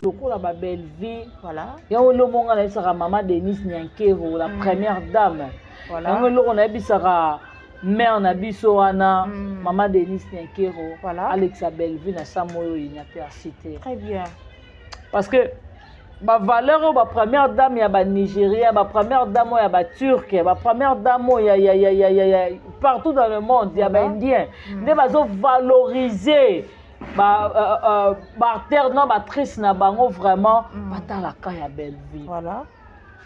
Lokola ba Bellevue. Voilà. Yango eloko nga nayebisaka mama Denise Nyankero, la première dame. Voilà. Yango eloko nayebisaka mère na biso wana, mama Denise Nyankero, Voilà. alekisa Bellevue na chambre oyo inaperçu te. Très bien. Parce que bavaleur oyo bapremière dame ya banigérien, bapremière dame oyo ya baturke, bapremière dame oyo ya partout dans le monde, ya baindien, nde bazovaloriser baacteur na baactrice na bango vraiment, batalaka ya Bellevue. Voilà.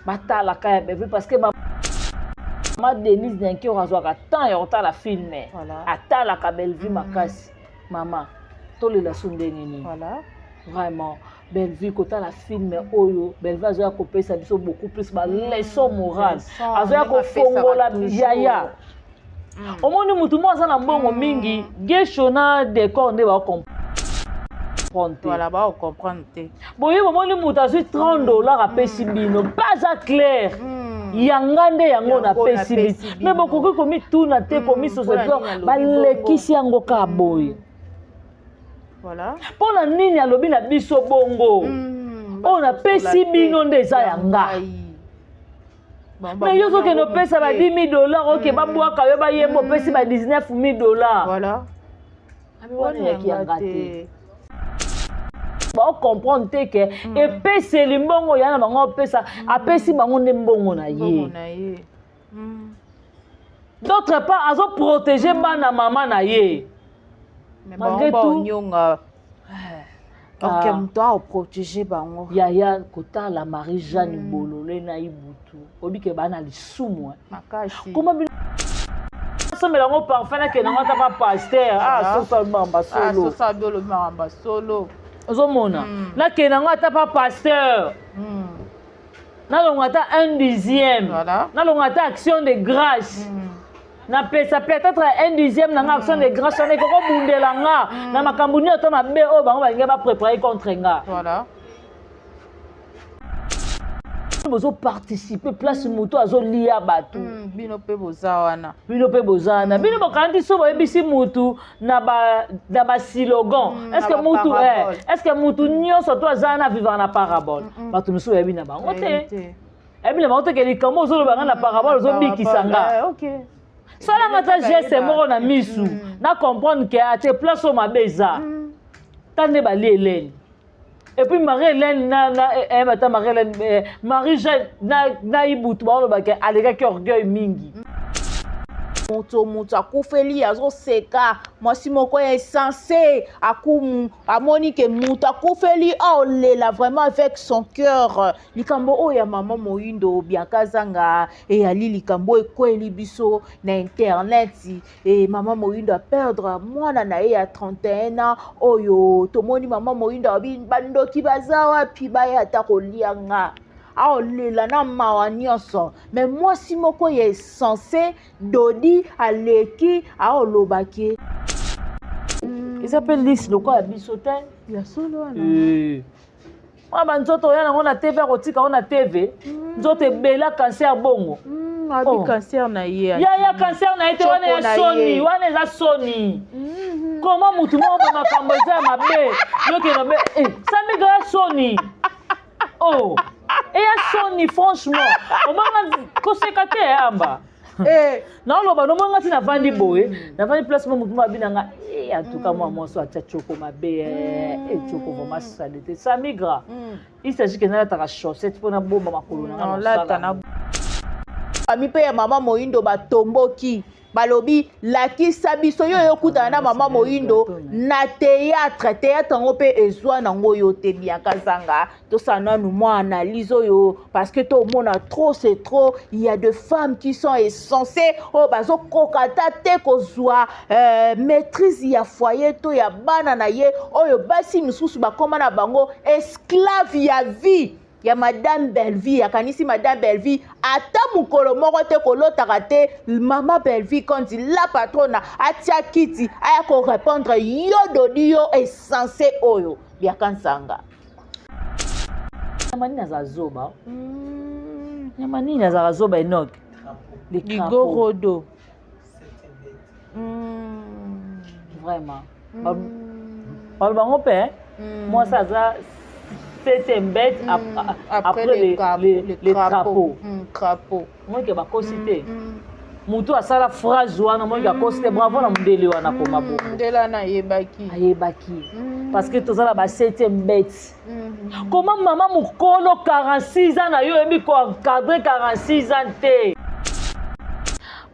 Batalaka ya Bellevue parce que mama Denise Nyankero azwaka temps ya kotala film. Voilà. Atalaka Bellevue makasi. Mama, tolela so ndenge nini? Voilà. Vraiment, Bellevue, kotala film oyo, Bellevue azoya kopesa biso beaucoup plus baleçon morale. Leçon, azoya ndenge kofongola apesaka toujours. Yaya, omoni mutu mo aza na mbongo mingi, gesho na décor nde baocomprendre te. Voilà, baocomprendre te. Boye bomoni moto azwi 30 $ apesi bino mpe aza clair, yanga nde yango Yango napesi napesi bino. bino. Me bokoki komituna te, komisoso mpona nini alobi? Balekisi yango kaka boye. Voilà. Mpo na nini alobi na biso bongo? Oyo napesi bino nde eza ya nga. Me yo ozokende opesa ba 10 000 $, oke babwaka yo, bayemba, opesi ba 19 000 $. Voilà. Abi wana eyaki yanga te. Baocomprendre te ke epeseli mbongo ya na bango opesa, apesi bango nde mbongo na Mbongo ye. Na ye. D'autre part, azoprotéger bana mama na ye. Mais Malgré bango tout- baonyonga. Ok, Ah. moto aoprotege bango. Yaya, kotala Marie Jeanne Bolole na Ibutu, oyebi ke baa na lisumu, eh. Makasi. Koma bino asomela yango parfum, nakende yango ata pa pasteur. Ah, soso mamba Ah, solo. soso abi olobi makambo ya solo. Ozomona, nakende yango ata pa pasteur, nalonga ata un dixième, Voilà. nalonga ata action de grâce, napesa peut-être un dixième na nga action de grâce wana ekokobundela nga na makambo nyonso to mabe oyo bango balingi baprépare contre nga. Voilà. Bozoparticipe place moto azolia bato. Bino mpe boza wana. Bino mpe boza wana. Bino bokangi so boyebisi mutu na baslogan. Est ce que na mutu baparabole. Est ce que mutu nyonso to aza wana vivaka na parabole? Bato mosusu bayebi na bango te, ayebi na bango te ke likambo ozoloba nga na parabole ozobikisa nga. Eh, ok. Salanga ata geste moko na misu, na comprendre ke ate place oyo mabe eza. Ta nde balie Hélène et puis Marie Hélène na bata Marie Hélène, Marie Jeanne na Ibutu, baolobaka alekaki orgueil mingi. Moto akufeli azoseka. Mwasi moko ya insensé akumu amoni ke moto akufeli aolela vraiment avec son cœur. Likambo oyo ya mama Moyindo Bianca Zanga eyali likambo ekweli biso na internet. E mama Moyindo aperdre mwana na ye ya 31 ans. Oyo tomoni mama Moyindo alobi: "Bandoki baza wapi? Baya ata kolia nga." Aolela na mawa nyonso. Me mwasi moko ya insensé Dodi aleki aolobaki. Eza mpe lisi lokola ya biso te. Ya solo wana. Mwa banzoto oya nango na TV, akotika ngo na TV, nzoto ebela cancer bongo. Abi Oh. cancer na ye. Ya cancer na ye te wana, Choko ya na soni ye. wana, eza soni. Koma mutu moko boye, makambo eza ya mabe, yoke mabe. Eh, samiga ya soni, oh, eya soni franchement. Omanga koseka te, amba. Eh, Naoloba nomonga ntina navandi boye, navandi place mo motu mo abi nanga. En tout cas mwa mwasi atya tioko mabe, eh, tioko vraiment sale te, samigra. Il s'agit ke nalataka chaussette mpo nabomba makolo na nga na Olata kosala. Na ami mpe ya mama Moyindo batomboki, balobi: "Lakisa biso yo oyo okutana na mama Moyindo na théâtre." Théâtre yango mpe ezwa nango yo te. Bianca Zanga, tosala nanu mwa analyse oyo parce que tomona trop c'est trop. Il y a de femmes qui sont insensées oyo bazokoka ata te kozwa maîtrise ya foyer to ya bana na ye. Oyo basi misusu bakóma na bango esclave ya vie ya madame Bellevie. Akanisi madame Bellevie ata mokolo moko te kolotaka te. Mama Bellevie Kondi la patrona atia kiti aya korépondre yo Dodi, yo insensé oyo. Bianca Nsanga. Nyama nini azala zoba? Nyama nini azalaka zoba, Enoch? Ligorodo. Vraiment, baloba bango mpe mwasi aza Septième bête après le crapaud. Crapaud. Moike bakosi te. Motu asala phrase wana, moike akosi te. Bravo na mondele wana, koma bongo. Mondele wana ayebaki. Ayebaki, parce que toza na ba septième bête. Koma mama mokolo 46 ans na yo, oyebi koencadrer 46 ans te.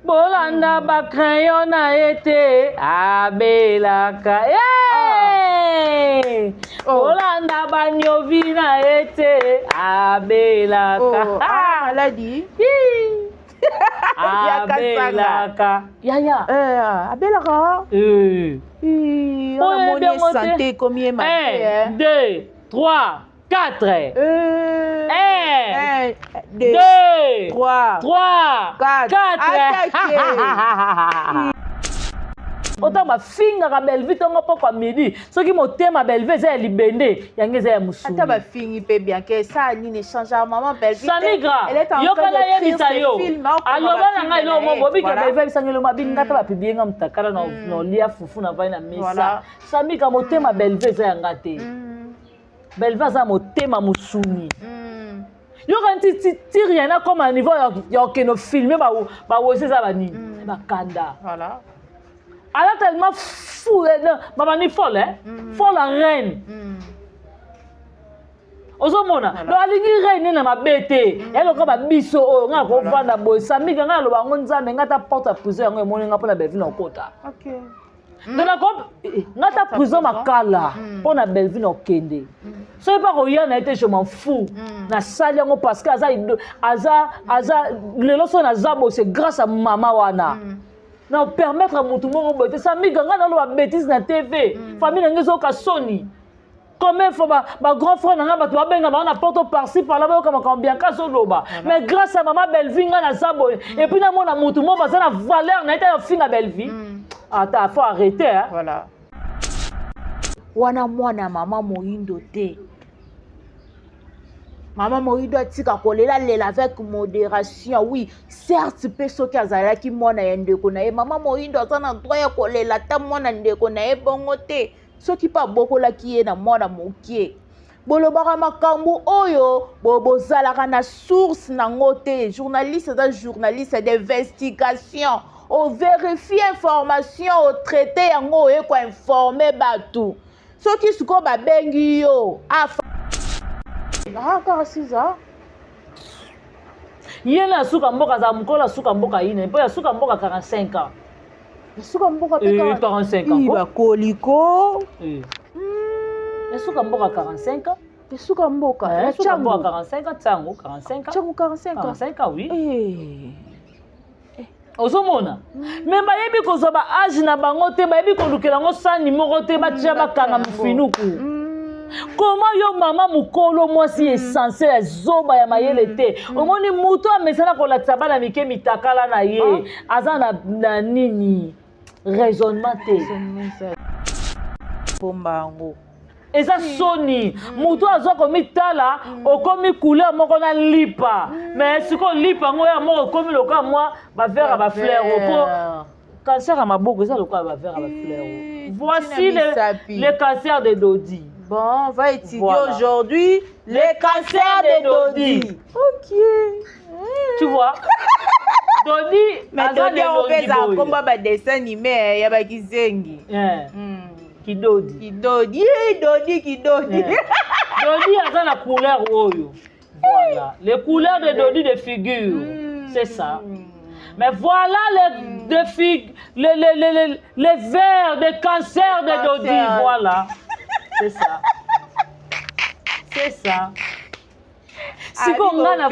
Bolanda bacrayon na ye te, abelaka. Bolanda baniovi na ye te, abelaka. Oh, ah, maladi. Abelaka yaya. Eh, abelaka. Oyebi yango te. Santé ekomi ye mabe. 1 2 3 4. 1, 2, 2, 3, 3, 4. 4. Otango bafingaka Belvi ntongo pokwa midi, soki motema Belvi eza ya libende, yango eza ya mosuni. Ata bafingi mpe, Bianca, esala nini? Échange mama Belvi. Samigra, yoka, nayebisa yo, aloba na ngai eloko moko, obika Belvi ayebisanga eloko mabi nga ta bapublier nga motakala na olia fufu na vai na mesa. Samigra, motema Belvi eza yanga te. Belvi aza motema mosuni. Yoka, nti ti rien akoma niveau ya okende ofilmer bawese, eza banini, bakanda. Aza tellement fou, babani folle, eh? Folle la reine. Ozomona, donc alingi reine na mabe te. Ya lokola babiso oyo, ngai nakovanda boye, Samika, ngai naloba yango, Nzambe, ngai ta porte ya prison yango emoni ngai mpona Belvi na okota. Donc ngai ta prison Makala mpo na Belvi na okende. Soki mpa koya na ye te, je m'en fous. Nasali yango parce que aza lelo so naza boye, c'est grâce à mama wana. Na permettre motu moko boye te. Samiga, ngai naloba bétise na TV, famille na ngai ezoyoka soni. Combien fois ba grand frère na ngai, bato babenga bango na porte par-ci par-là, bayoka makambo Bianca azoloba. Mais grâce à mama Belvi, ngai naza boye. Et puis namona motu moko baza na valeur na ye te, afinga Belvi. Ata faut arrêter, hein? Voilà. Wana mwana mama Moyindo te. Mama Moyindo atika kolela lela avec modération. Oui, certes mpe soki azalaki mwana ya ndeko na ye, mama Moyindo aza na droit ya kolela ata mwana ndeko na ye bongo te, soki mpe abokolaki ye na mwana mokie. Bolobaka makambo oyo bozalaka na source nango te. Journaliste aza journaliste d'investigation, ovérifie information, otraite yango, oye koinformer bato. Soki sikoyo babengi yo afa kaka 6. Ye na asuka mboka, azala mokolo asuka mboka yine mpo asuka mboka 45 ans. Asuka mboka mpe? 45 ans. Bakoliko. Esuka mboka 45 ans. Esuka mboka. Esuka mboka 45 ans, ntango 45 ans. Ntango 45 ans. 45 ans, oui. Ozomona, me bayebi kozwa baâge na bango te, bayebi kolukela yango sani moko te, batia bakanga mofinuku. Koma yo mama mokolo, mwasi essentiel ya zoba ya mayele te. Omoni moto amesana kolakisa bana mike mitakala na ye, aza na nini, raisonnement te. Pomba yango. Eza soni. Moto azwa komitala, okomi couleur moko na lipa. Mais sikoyo lipa yango ya moko okomi lokola mwa bavert ya bafleur, po cancer ya maboko eza lokola bavert ya bafleur. Voici le cancer de Dodi. Bon, on va étudier, voilà, aujourd'hui le cancer de Dodi. Ok. Tu vois, Dodi. Mais Dodi, on fait ça comme ba dessin animé ya ba kizengi. Kidodi. Kidodi, Dodi, Kidodi. Yeah. Dodi aza na couleur oyo. Voilà. Les couleurs de Dodi de figure. C'est ça. Mais voilà les, de fig, les vers de cancer de Dodi. Voilà. C'est ça. C'est ça. Sikoyo nga na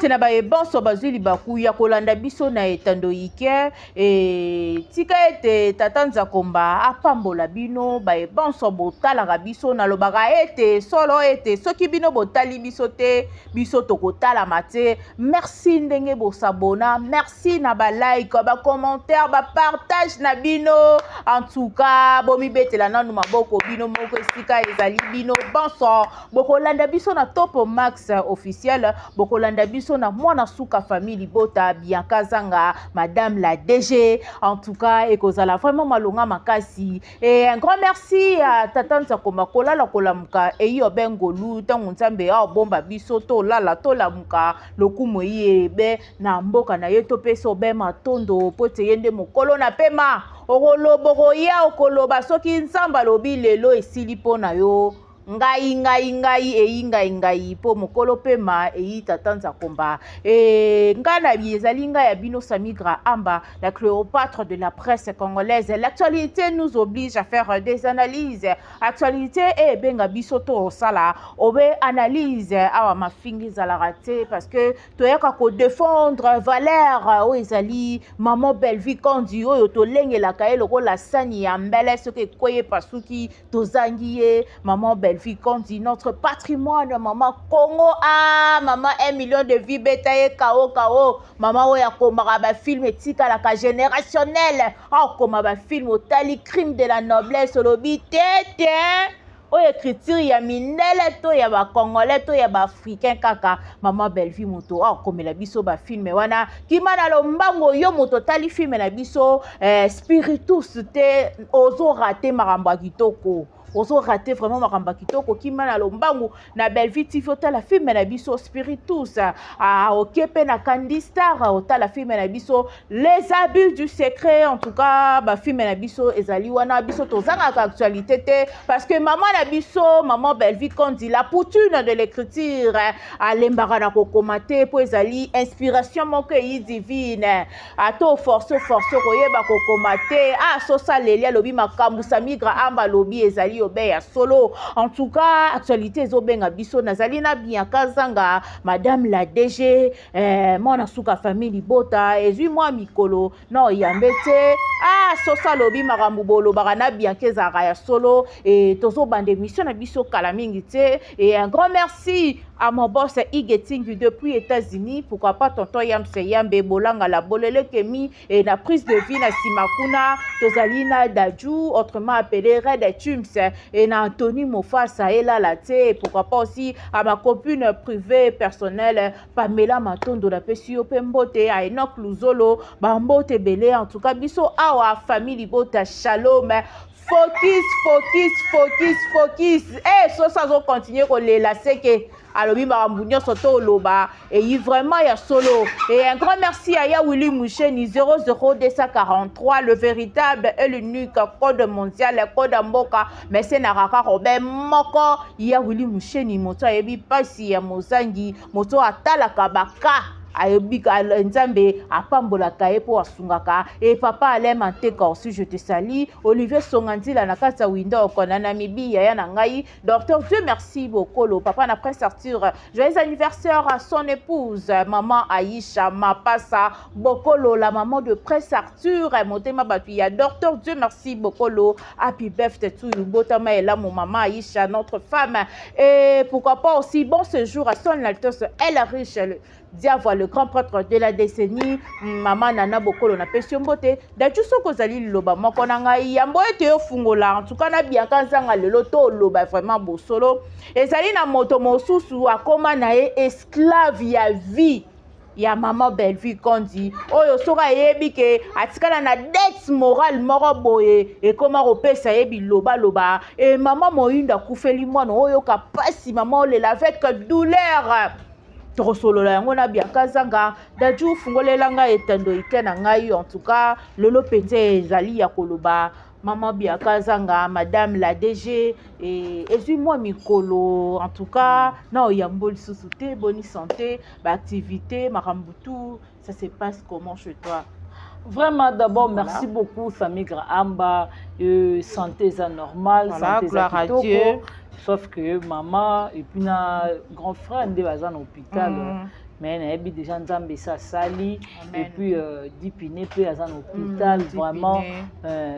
Mbote na baye banso bazwi libaku ya kolanda biso na etando ike. E tika ete Tata Nzakomba apambola bino baye banso botalaka biso. Nalobaka ete solo ete soki bino botali biso te, biso tokotalama te. Merci ndenge bosabona, merci na ba like, ba commentaire, ba partage na bino. En tout cas, bomibetela nanu maboko bino moko esika ezali bino banso. Bokolanda biso na Top Max officiel, bokolanda biso na Mwana Suka Famille Libota, Bianca Zanga, Madame la DG. En tout cas, ekozala vraiment malonga makasi. Et un grand merci à Tata Nzakoma kolala kolamuka eyi obengolu ntango Nzambe aobomba biso tolala tolamuka lokumu eyi ebe na mboka na ye topesa obe matondo po ete ye nde mokolo na pema. Okoloba okoya okoloba soki Nzambe alobi lelo esili mpo na yo. Ngai ngai ngai eyi ngai ngai mpo mokolo pema eyi Tata Nzakomba. E ngai na ezali ngai ya bino Samigra Amba, la Cléopâtre de la presse congolaise. L'actualité nous oblige à faire des analyses. Actualité ebenga biso to osala obe analyse awa mafingi ezalaka te parce que toyaka kodéfendre valeur oyo ezali maman Bellevue Kandi oyo tolengelaka ye lokola sani ya mbele soki ekweyi epasuki tozangi ye. Maman Bellevue Kandi, notre patrimoine, mama Congo. Ah, mama 1 million de vues beta ye kao kao. Mama oyo akomaka bafilm etikalaka générationnel, akoma bafilm otali Crime de la noblesse olobi te te oyo écriture ya mindele to ya bacongolais to ya baafricain kaka mama Bellevue moto akomela biso bafilm wana. Kima na lombango yo moto otali film na biso Spiritus te, ozorater makambo ya kitoko, ozorater vraiment makambo ya kitoko. Kima na lombangu na Bellevue TV otala film na biso Spiritus. Ah, oke mpe na Candy Star otala film na biso Les Abus du secret. En tout cas, bafilm na biso ezali wana. Biso tozangaka actualité te parce que mama na biso, maman Bellevue Kandi, la poutine de l'écriture, alembaka na kokoma te mpo ezali inspiration moko eyi divine. Ata oforce force koyeba kokoma te. Ah, sosaleli alobi makambo Samigra Amba alobi ezali obe ya solo. En tout cas, actualité ezobenga biso. Nazali na Bianca Zanga, madame la DG, mwana suka famille Libota. Ezwi mwa mikolo na oyambe te. Ah, soso alobi makambo bolobaka na Bianca ezalaka ya solo. E tozobanda émission na biso kala mingi te. Et un grand merci à mon boss Igeting depuis États-Unis, pourquoi pas tonton Yamse Yambe Bolanga la Bolele Kemi. Et na prise de vie na nsima kuna tozali na Daju, autrement appelé Red Chums, et na Anthony Mofasa elala te. Pourquoi pas aussi à ma copine privée personnelle Pamela Matondo, napesi yo mpe mbote, à Enoch Luzolo, bambote ebele. En tout cas, biso awa famille Libota, shalom. Focus, focus, focus, focus. Eh, soso azocontinuer kolela seke alobi makambo nyonso to oloba eyi vraiment ya solo. Et un grand merci à ya Willy Musheni 00243, le véritable et l'unique code mondial, code mboka mais se na kaka Robert moko. Ya Willy Musheni, moto ayebi mpasi ya mozangi, moto atalaka baka ayebi Nzambe apambolaka ye mpo asungaka. E papa Alain Manteka aussi, je te salue. Olivier Songanzila na kati ya Windhoek na Namibie, yaya na ngai docteur Dieu merci Bokolo, papa na prince Arthur, joyeux anniversaire à son épouse maman Aïcha Mapasa Bokolo, la maman de prince Arthur, motema bato ya docteur Dieu merci Bokolo. Happy birthday to you, botama elamu maman Aïcha, notre femme. Et pourquoi pas aussi bon séjour à son altesse Elle Riche le Diavoie, le grand prêtre de la décennie, mama Nana Bokolo, napesi yo mbote. Daju, soki ozali liloba moko na ngai yambo ete yofungola. En tout cas, na Bianca Nzanga lelo to oloba vraiment bosolo. Ezali na moto mosusu akóma na ye esclave ya vie ya mama Bellevue Kondi oyo soki ayebi ke atikala na dette morale moko boye ekóma kopesa ye bilobaloba. E mama Moyindo akufeli mwana, oyoka mpasi, mama olela avec douleur. Tokosolola yango na Bianca Zanga. Daju, fungolela ngai etando ike na ngai. En tout cas, lelo mpenza ezali ya koloba. Mama Bianca Zanga, madame la DG, ezwi mwa mikolo en tout cas na oyambo lisusu te. Boni santé, baactivité, makambo tout, ça se passe comment chez toi? Vraiment, d'abord, voilà, merci beaucoup, famille Grahamba. Santé, c'est normal. Voilà, santé, gloire à Dieu. Sauf que maman et puis na grand frère nde baza na hôpital. Mais nayebi déjà Nzambe esi asali. Et puis Dipine mpe aza na hôpital. Vraiment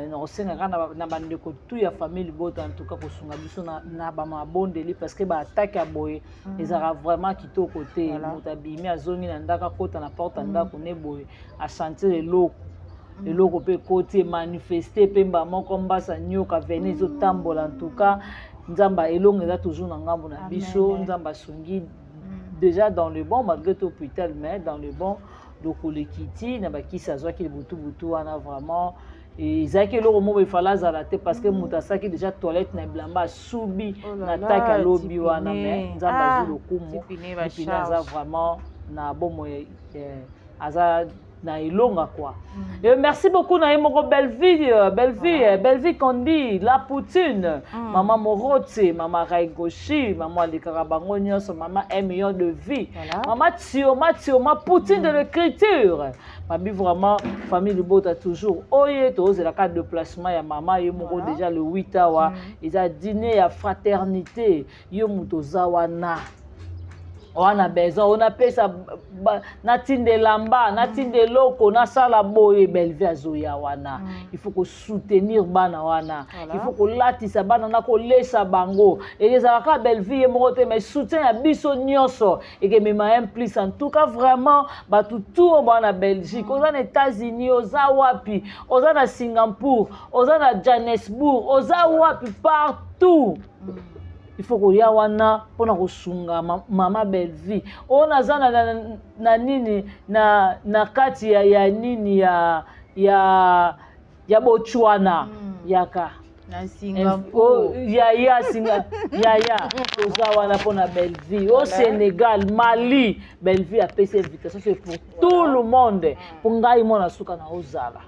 nakosengaka na bandeko tu ya famille libota, en tout cas kosunga biso na bamabondeli, parce que baattaque ya boye ezalaka vraiment kitoko te. Moto abimi, azongi na ndako, akota na porte ya ndako ne boye, asentir eloko, eloko mpe ekoti, emanifeste mpe mba moko mbasa nyoka vene ezotambola. En tout cas, Nzambe, elongo eza toujours na ngambo na biso. Nzambe asungi, déjà dans le bon, malgré tout hôpital, mais dans le bon. Lokolo ekiti na bakisi azwaki butu-butu wana. Vraiment ezalaki eloko moko efala azala te, parce que moto asalaki déjà toilette na bilamba, asubi na attaque alobi wana. Mais Nzambe azwi lokumu. Dipine aza vraiment na bomoi, aza na elonga quoi. Et merci beaucoup na ye moko Bellevie, Bellevie, voilà. Bellevie Kondi la Poutine, mama Morote, mama Raigoshi, mama alekaka bango nyonso, mama 1 million de vie, voilà. Mama Tioma Tioma Poutine de l'écriture babi. Vraiment, famille libota toujours oye tozelaka déplacement ya mama ye moko, voilà. Déjà le 8 awa eza dîner ya fraternité. Yo moto oza wana wana besoin oyo napesa, natinda elamba, natinda eloko, nasala boye, Bellevie azoya wana. Il faut kosoutenir bana wana, il faut kolatisa bana na kolesa bango. Ezalaka Bellevie ye moko te, mais soutien ya biso nyonso ekemema un plus. En tout cas, vraiment, bato tu oyo baa na Belgique, oza na États-Unis, oza wapi, oza na Singapour, oza na Johannesburg, oza wapi, partout, il faut koya wana mpona kosunga mama Bellevie oyo naza na nini na kati ya nini ya Botswana. Yaka na Singapour. Yaya singa yaya, toza wana mpona Bellevie. Au Sénégal, Mali, Bellevie apesi invitation, c'est pour tout le monde. Mpo ngai mwana suka na ozala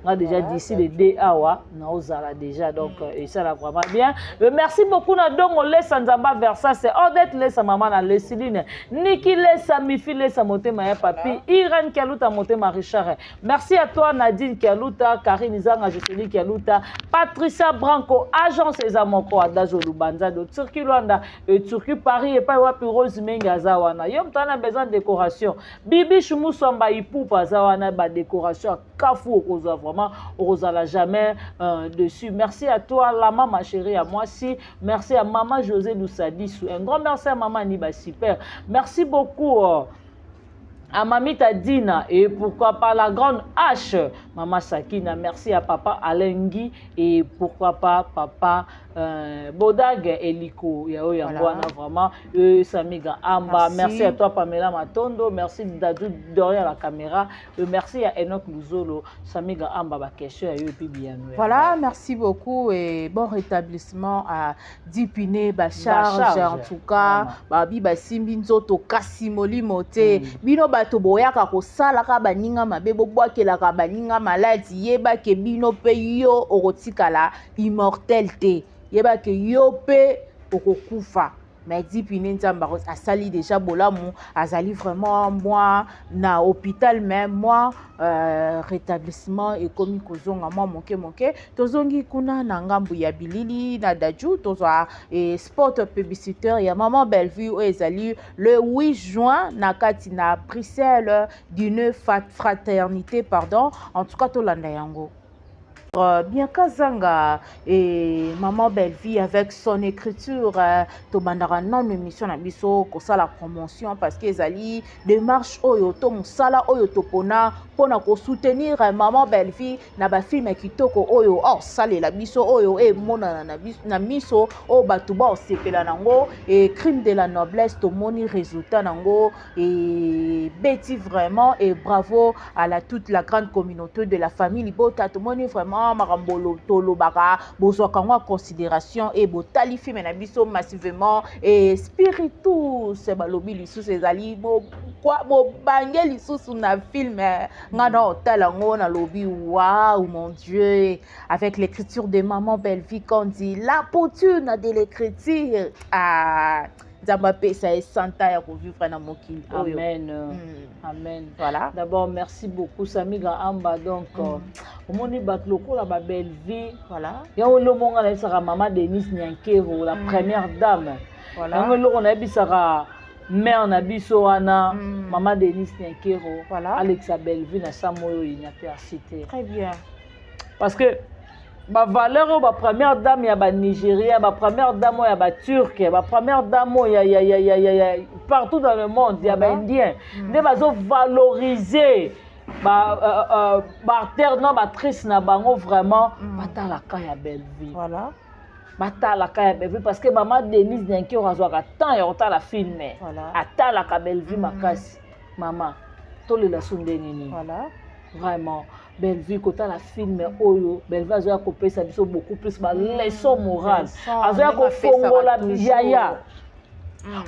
nga déjà d'ici le d awa naozala déjà, donc esala vraiment bien. Merci beaucoup na Dongo Lesa, Nzamba Versas, Odette Lesa, mama na Lesiline, Niki Lesa, Mifi Lesa, motema ya papi Irene Kialuta, motema Richard. Merci à toi Nadine Kialuta, Karine Zanga, Joseline Kialuta, Patricia Branco, agence eza moko, Adajo Lubanza de Turquie Luanda et Turquie Paris, epai wapi Rose Mengi aza wana. Yo moto ana besoin de décoration, Bibi Chumuswamba Ipupa aza wana, badécoration ya kafu okozwa, vraiment okozala jamais dessus. Merci à toi la maman chérie à moi si, merci à maman José Lusadisu, un grand merci à maman Niba super. Merci beaucoup à Mamita Dina et pourquoi pas la grande H, Maman Sakina. Merci à papa Alengi et pourquoi pas papa Bodag Eliko Yao Yangwana, voilà. Vraiment, Samiga Amba. Merci. Merci à toi Pamela Matondo, merci Dadou derrière la caméra, merci à Enoch Luzolo, Samiga Amba, ba question et puis bien. Voilà, merci beaucoup et bon rétablissement à Dipine Bacharge en tout cas, babi basimbi nzoto kasi molimo te. Bino bato boyaka kosalaka baninga mabe, bobwakelaka baninga maladi, yebake bino mpe yo okotikala immortel te, yebake yo mpe okokufa. Mais Dipine, Nzambe asali déjà bolamu, azali vraiment moi na hôpital, mais moi rétablissement ekomi kozonga mwa moke moke. Tozongi kuna na ngambu ya bilili na Daju, tozwa spot publicitaire ya maman Bellevue oyo ezali le 8 juin na kati na Bruxelles, dîner fraternité, pardon. En tout cas, tolanda yango. Bien Zanga et maman Bellevie avec son écriture, tobandaka nano émission na biso kosala promotion, parce que ezali démarche oyo to mosala oyo topona mpona kosoutenir maman Bellevie na bafilm ya kitoko oyo aosalela biso, oyo emonana na miso, oyo bato baosepela nango. E Crime de la noblesse, tomoni résultat nango ebeti vraiment, et bravo à la toute la grande communauté de la famille libota. Tomoni vraiment makambo tolobaka, bozwaka yango en considération e botali film na biso massivement. E Spiritus, balobi lisusu ezali bobange lisusu na film nga na otala yango, nalobi waouh, mon Dieu, avec l'écriture de maman Bellevie Kandi, la poutine de l'écriture. Ah, Nzambe apesa ye santa ya kovivre na mokili oyo. Amen. Amen. Voilà. D'abord, merci beaucoup Samiga Amba. Donc omoni bato lokola babellevie. Yango eloko nga nayebisaka mama Denise Nyankero, la première dame. Yango eloko nayebisaka. Mare na biso wana, mama Denise Nyakeru, voilà. Alekisa Bellevue na sa moyo inaperçu te. Très bien. Parce que bavaleur oyo, bapremière dame ya Banigéria, bapremière dame oyo ya Baturke, bapremière dame oyo ya partout dans le monde, ya Baindien, nde bazovaloriser baacteur na baactrice na bango vraiment, batalaka ya Bellevue. Batalaka ya Bellevue parce que mama Denise Nyakeru azwaka temps ya kotala film. Atalaka Bellevue makasi. Mama, tolela so ndenge nini? Vraiment, Bellevue, kotala film oyo, Bellevue azoya kopesa biso beaucoup plus baleçon morale, azoya kofongola yaya.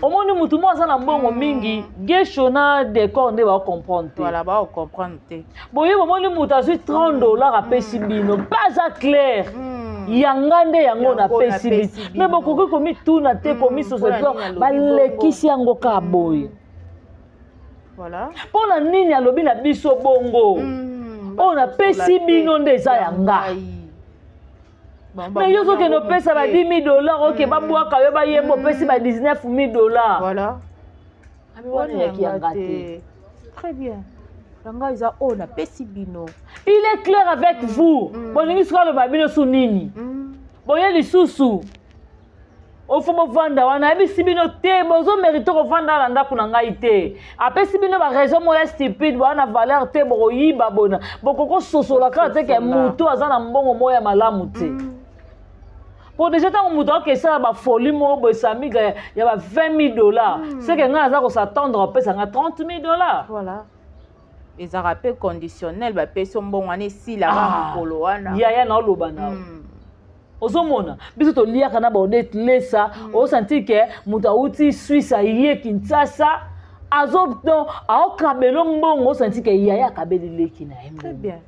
Omoni mutu mo aza na mbongo mingi, Gesho na Décor nde baocomprendre te. Voilà, baocomprendre te. Boye bomoni mutu azwi 30 $ apesi bino mpe aza clair, yanga nde yango napesi bino, me bokoki komituna te, komisoso, balekisi yango kaka boye. Mpo na nini alobi na biso bongo? Oyo napesi bino nde eza ya nga. Me yo ozokende opesa ba 10 000 $, oke babwaka yo, bayemba, opesi ba 19 000 $. Abi wana eyaki yanga te. Très bien, yanga eza oyo napesi bino. Il est clair avec vous. Bolingi soki aloba bino su nini? Boye lisusu ofo bovanda wana, ayebisi bino te, bozomérite kovanda na ndako na ngai te. Apesi bino baraison moko ya stupide, boa na valeur te, bokoyiba bona, bokoki kososola kaka te ke motu aza na mbongo moko ya malamu te. Po déjà ntango moto akesala bafolie moko boye, samiga ya ba 20 000 $, seke ngai aza kos'attendre apesa nga 30 000 $. Voilà, ezalaka mpe conditionnel, bapesi yo mbongo wana, esilaka mokolo wana. Yaya, na oloba na ozomona biso toliaka na baodete lesa, osanti ke moto awuti Suisse, aye Kinshasa, azo donc aokabela mbongo, osanti ke yaya akabeli leki na ye. Très bien.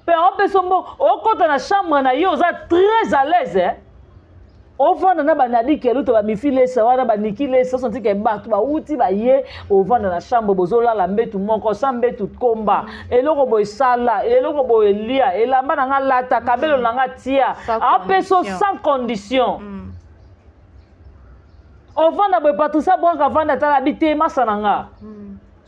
Mpe aopesa mbongo, okɔta na chambre na ye, oza très à l'aise, eh? Ovanda na banadi keluto, bamifi lesa wana, baniki lesa, osanti ke bato bawuti baye, ovanda na chambre, bozolala mbetu moko, sa mbetu komba, eloko boye esala, eloko boye elia, elamba na nga lata, kabelo na nga tia. Aopesa sans condition. Ovanda boye, Patricia Brank avanda, tala bi te, masa na nga,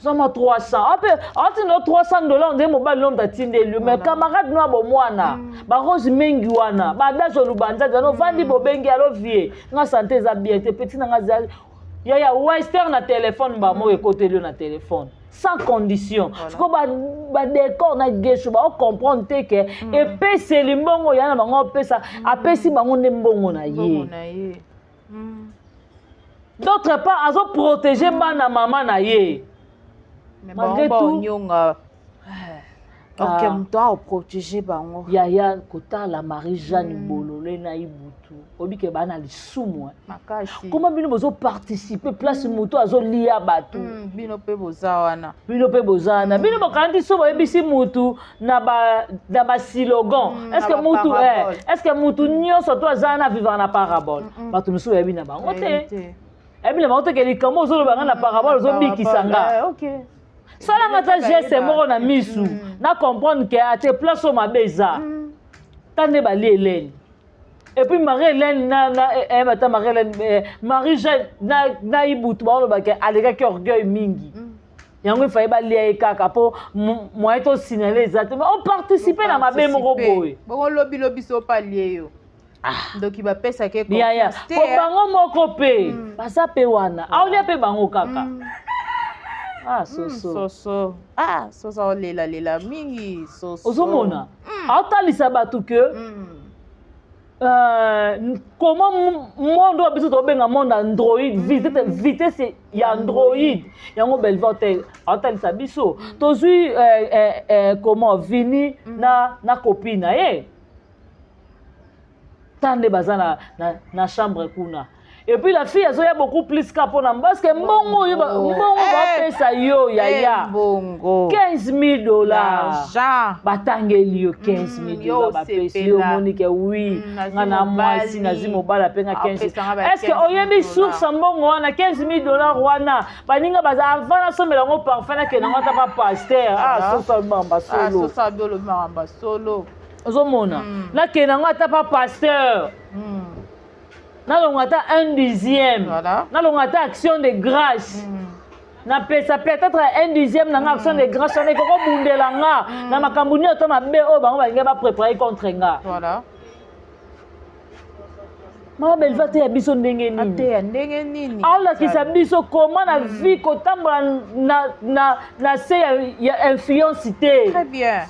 zoma 300, ape atinda 300 $, ndenge mobali no moto atindeli yo. Mais camarade no ya bomwana, barose mengi wana, badage olubanzadi wana, ovandi, bobengi: "Alo vie, nga santé eza bien te, petit na nga yaya western na telefone." Bamoko ekoteli yo na telefone sans condition. Siko badécor na Gesho baocomprendre te ke epeseli mbongo ya na bango, opesa, apesi bango nde mbongo na ye. D'autre part, azoprotéger bana mama na ye. Malgré tout nyonga, ok, moto aoprotege bango. Yaya, kotala Marie Jeanne Bolole na Ibutu, oyebi ke baa na lisumu. Makasi. Koma bino bozoparticipe place moto azolia bato. Bino mpe boza wana. Bino mpe boza wana. Bino bokangi so boyebisi mutu na baslogan. Est-ce mutu, est-ce que mutu nyonso to aza wana vivre na parabole? Bato mosusu bayebi na bango te, ayebi na bango te ke likambo ozoloba nga na parabole, ozobikisa nga. Salanga ata geste moko na misu, na comprendre ke ate place oyo mabe eza. Ta nde balie Helene et puis Marie Hélène na ata Marie Hélène, Marie Jeanne na Ibutu, baolobaka alekaki orgueil mingi, yango efaye balia ye kaka mpo moyen tosignale eza te, oparticipe na mabe moko boye. Bongo lobilobi so opalie yo, ndoki bapesaki. Yaya, po bango moko mpe baza mpe wana, aolia mpe bango kaka. Ah, soso. Soso, ah, soso aolelalela mingi, soso. Ozomona, aotalisa bato ke comment monde oyo biso tobenga monde android, vitesse ya android, yango Belva te aotalisa biso. Tozwi comment Vini na copine na ye, ta nde baza na chambre kuna, et puis la fille azoya beaucoup plus ka mpona, parce que mbongo oyo, mbongo bapesa yo, yaya, 15 000 $, batangeli yo 15 000 $, bapesi yo, omoni ke oui, nga na mwasi, nazwi mobali, apenga 15. Est ce que oyebi source ya mbongo wana, 15 000 $ wana? Baninga baza avant nasomela yango parfum, nakende yango ata pa pasteur. Ah, soso mamba solo. Solo. Ozomona, nakende yango ata pa pasteur. Nalonga ata un dixième. Nalonga ata action de grâce. Napesa peut-être un dixième na nga action de grâce wana ekokobundela nga na makambo nyonso to mabe oyo bango balingi baprépare contre nga. Mama Belva ateya biso ndenge nini? Ateya ndenge nini? Aolakisa biso koma na vie kotambola na se ya influence te. Très bien.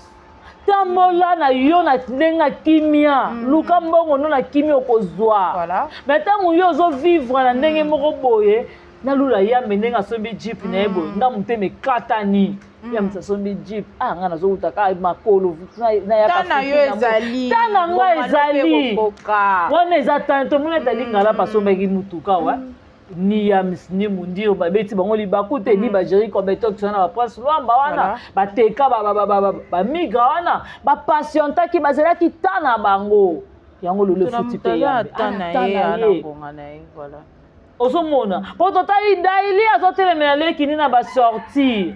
Tambola na yo na ndenge ya kimia, luka mbongo no na kimia, okozwa. Mais ntango yo ozovivre na ndenge moko boye, nalula yambe ndenge asombi jeep na ye boye, nga motema ekatani. Ya moto asombi jeep, ah, nga nazowuta kaka makolo. Ta na yo ezali. Ta na nga ezali wana, eza ta tomoni etali ngala asombaki mutuka wa ni Yams ni Mundiro babeti bango libaku te, ni bageri Kobetox wana, baprince Lwamba wana bateka bamigra wana, bapatientaki, bazelaki ta na bango. Yango lelo efuti mpe yambe. Ta na ye, ngonga na ye, voilà. Ozomona mpo totali Daili azotelemela lekini na basortie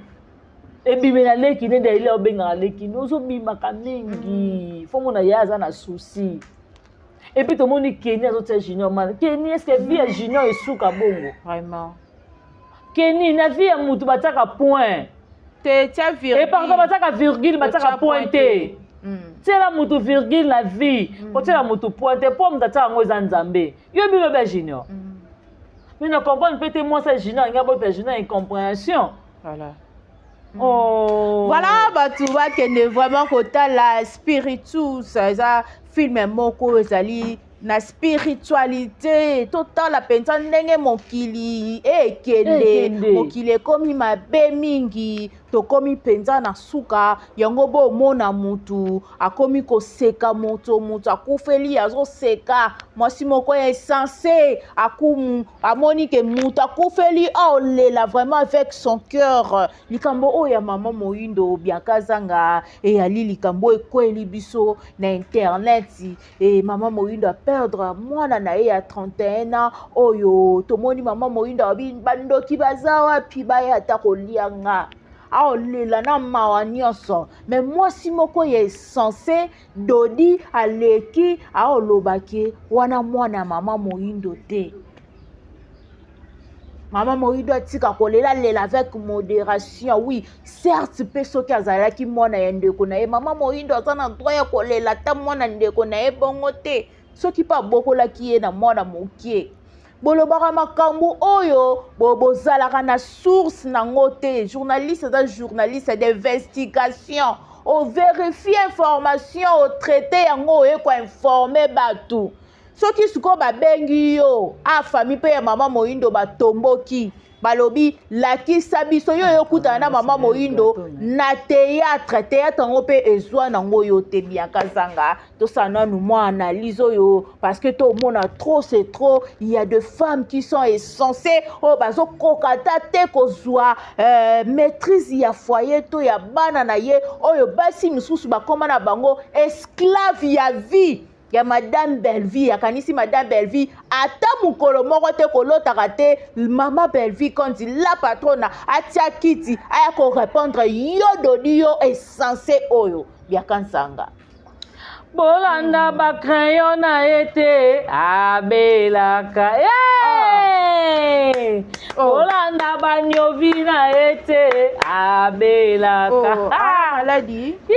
ebimela leki nde Daili obengaka lekini, ozobimaka mingi, fo mona ye aza na souci. Et puis tomoni Keni azotia Junior mana. Keni, est ce que vie ya Junior esuka bongo? Vraiment. Keni, na vie ya mutu batiaka point. Te, tia virgule. Et pardon, batiaka virgule, batiaka point te. Tiela mutu virgule na vie, kotiela mutu point te, mpo mutu atiaka yango eza Nzambe. Yo bino bya Junior, mais na comprendre mpe te, mwasi ya Junior alingi abota Junior, incompréhension. Voilà. Oh. Voilà, bato bakende vraiment kotala Spiritus. Eza film moko ezali na spiritualité. Totala mpenza ndenge mokili ekende. Ekende. Mokili ekomi mabe mingi, tokomi mpenza na suka. Yango bomona mutu akomi koseka moto, moto akufeli azoseka. Mwasi moko ya insensé akumu amoni ke moto akufeli, aolela vraiment avec son cœur. Likambo oyo ya mama Moyindo Bianca Zanga eyali likambo ekweli biso na internet. E mama Moyindo aperdre mwana na ye ya 31 ans. Oyo tomoni mama Moyindo alobi: "Bandoki baza wapi? Baya ata kolia nga." Aolela na mawa nyonso. Me mwasi moko ya insensé Dodi aleki aolobaki wana mwana mama Moyindo te. Mama Moyindo atika kolela, lela avec modération. Oui, certes mpe soki azalaki mwana ya ndeko na ye, mama Moyindo aza na droit ya kolela ata mwana ndeko na ye bongo te, soki mpe abokolaki ye na mwana mokie. Bolobaka makambo oyo bozalaka na source nango te. Journaliste aza journaliste d'investigation, ovérifie information, otraite yango, oye koinforme bato. Soki sikoyo babengi yo a famille mpe ya mama Moyindo batomboki, balobi: "Lakisa biso yo oyo okutana na mama Moyindo na théâtre." Théâtre yango mpe ezwa nango yo te. Bianca Zanga, tosala nanu mwa analyse oyo, parce que tomona trop c'est trop. Il y a de femmes qui sont insensées, oyo bazokoka ata te kozwa maîtrise ya foyer to ya bana na ye. Oyo basi misusu bakóma na bango esclave ya vie ya madame Bellevie. Akanisi madame Bellevie ata mokolo moko te kolotaka te. Mama Bellevie Kondi la patrona atia kiti aya korépondre yo Dodi, yo insensé oyo. Bianca Nsanga. Bolanda bacrayon na ye te, abelaka. Hey! Oh. Bolanda banyovi na ye te, abelaka. Oh, ah, maladi. Hi.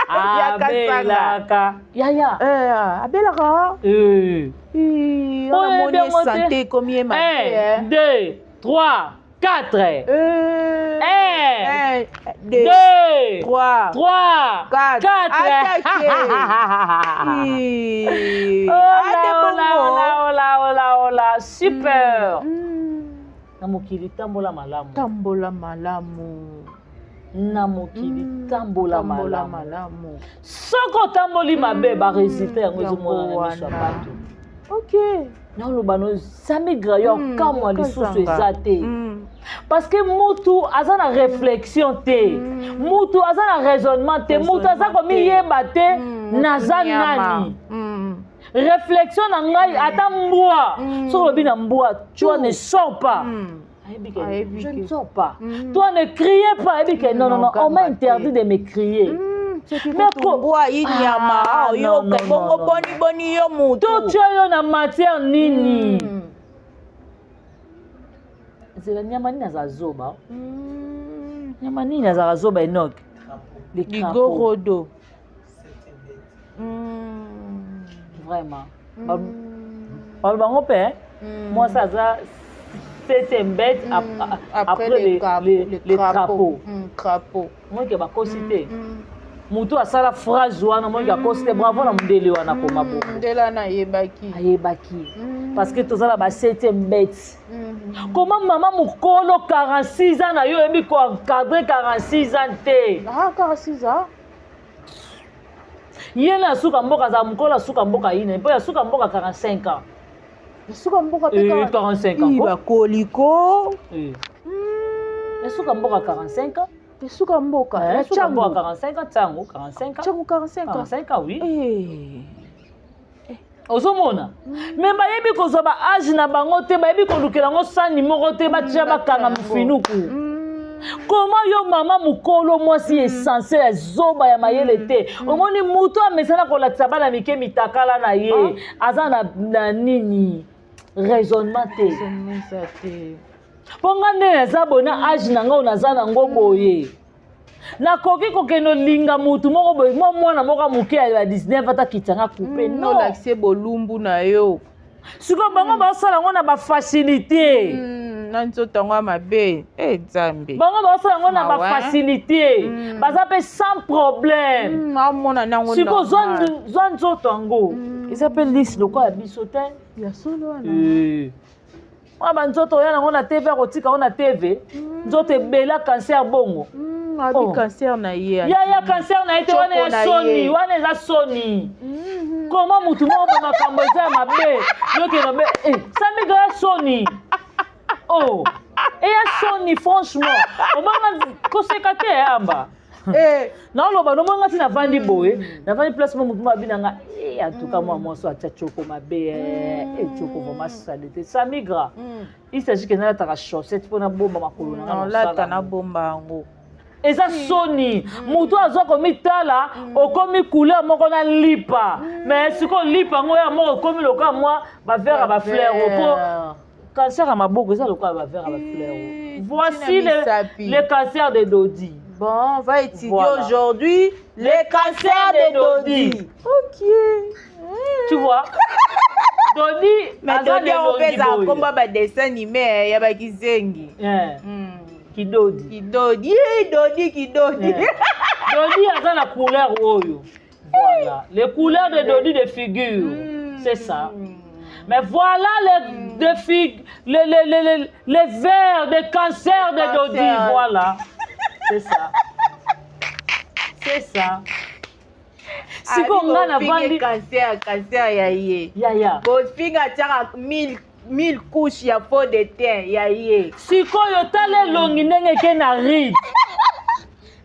Bianca Nsanga. Abelaka yaya. Eh, abelaka. Eh. Ih, Oyo namoni yebi yango te. santé ekomi ye mabe. 1 2 3 4. Un, Un, deux, 2, trois, 3, quatre. 4. Attaqué. Ih, Ola, ate ola, bongo. ola, ola, ola, ola, super. Na mokili, tambola malamu. Tambola malamu. Na mokili, tambola tambola malamu. Malamu. Soki otamboli mabe, baresultat yango yango ezomonana na miso ya wana. bato. Naoloba no samigra yo akamwa lisusu Kozanga. eza te, parce que mutu aza na réflexion te, mutu aza na raisonnement te, mutu aza Raisonnement te. komiyeba te. Naza Nyama. nani? Réflexion na ngai, ata mbwa, soki olobi na mbwa: "Toi, ne sors pas", ayebi ke Ayebi je ke. ne sors pas. "Toi, ne criez pas", ayebi ke non, non, non, on m'a Ganga te. interdit de me crier. Soki kutu mbwa ye nyama, Ah, oyoka non, non, bongo non, non. boni boni yo mutu. Totya yo na matière nini? Nzela nyama nini azala zoba? Nyama nini azalaka zoba, Enoch? Les crapauds. Ligorodo. Vraiment, baloba yango mpe mwasi aza septième bête après les crapauds. Crapaud. Moke bakosi te. Motu asala phrase wana, moke akosi te. Bravo na mondele wana, koma bongo. Ndela wana ayebaki. Ayebaki, parce que toza na ba septième bête. Koma mama mokolo 46 ans na yo, oyebi koencadre 46 ans te. Ah, 46 ans. Ye na suka mboka azala mokolo asuka mboka yine mpo ya suka mboka 45 ans. Suka mboka mpe. 45 ans. Ih, ko. Bakoliko. Ya suka mboka 45 ans. Suka mboka. Eh, Ya suka mboka Tshangu. 45 ans, ntango 45 ans. Tshangu 45 ans. 45 ans, oui. Eh. Ozomona, me bayebi kozwa ba âge na bango te, bayebi kolukela yango sani moko te, batia bakanga mofinuku. Koma yo mama mokolo, mwasi essentiel ya zoba ya mayele te. Omoni moto amesana kolakisa bana mike mitakala na ye, aza na nini, raisonnement te. Eza te. Mpo nga nde naza boye na âge na ngai oyo naza nango boye, nakoki kokende olinga motu moko boye, mwa mwana moko ya moke ya 19 ata kitanga coupe? Non. Olakisi bolumbu na yo. Sikoyo bango baosala yango na bafacilité. Na nzoto yango ya mabe e Nzambe. Bango baosala yango na Ah ouais? bafacilité, baza mpe sans problème. Amona nango. Sikoyo normal. zwa nzoto yango, eza mpe lisi lokola ya biso te. Ya solo wana. Mwa banzoto oya nango na TV, akotika yango na TV, nzoto ebela cancer bongo. Abi Oh. cancer na ye. Ya cancer na ye te wana. Choko Ya na soni ye. wana, eza soni. Koma mutu moko boye, makambo eza ya mabe, yokende mabe. Samiga, ya soni, oh, eya soni franchement. Omanga koseka te, amba. Eh, Naoloba nomonga nti navandi boye, navandi place mo motu mo abinanga. En tout cas mwa mwasi atya tioko mabe, tioko vraiment sale te, Samigra. Il s'agit ke nalataka chaussette mpo nabomba makolo na nga na Nolata. kosala. Nabomba yango. Eza soni. Motu azwa komitala, okomi couleur moko na lipa, mais sikoyo lipa yango ya moko okomi lokola mwa baverre ya bafleur, po cancer ya maboko eza lokola baverre ya bafleur. Voici Tina misapi. le cancer de Dodi. Bon, on va étudier Voilà. aujourd'hui le cancer de de Dodi. Dodi. Ok. Tu vois, Dodi Mais aza Dodi na on elongi pesa boye. komba ba dessin animé ya bakizengi. Kidodi. Kidodi, eh, Dodi Kidodi. Dodi aza na couleur oyo. Voilà les couleurs de Dodi de figure, c'est ça. Mais voilà les, de fig, les vers de cancer de Dodi. Cancer. Voilà. C'est ça. C'est ça. Sikoyo nga navandi Cancer, cancer ya ye. Yaya. Bofinga atiaka 1000 couches ya fond de teint ya ye. Sikoyo tala elongi ndenge eke na ride.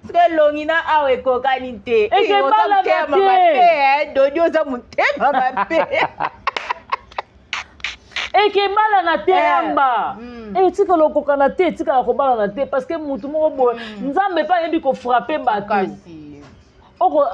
Soki elongi na awa ekokani te. Eke Eh, oza ebalana motema te. mabe, eh, Dodi oza motema mabe. Eke ebalana te. Yamba. Etikala okokana te, etikala kobalana te, parce que mutu moko boye, Nzambe mpe ayebi kofrapper bato. Kasi Oko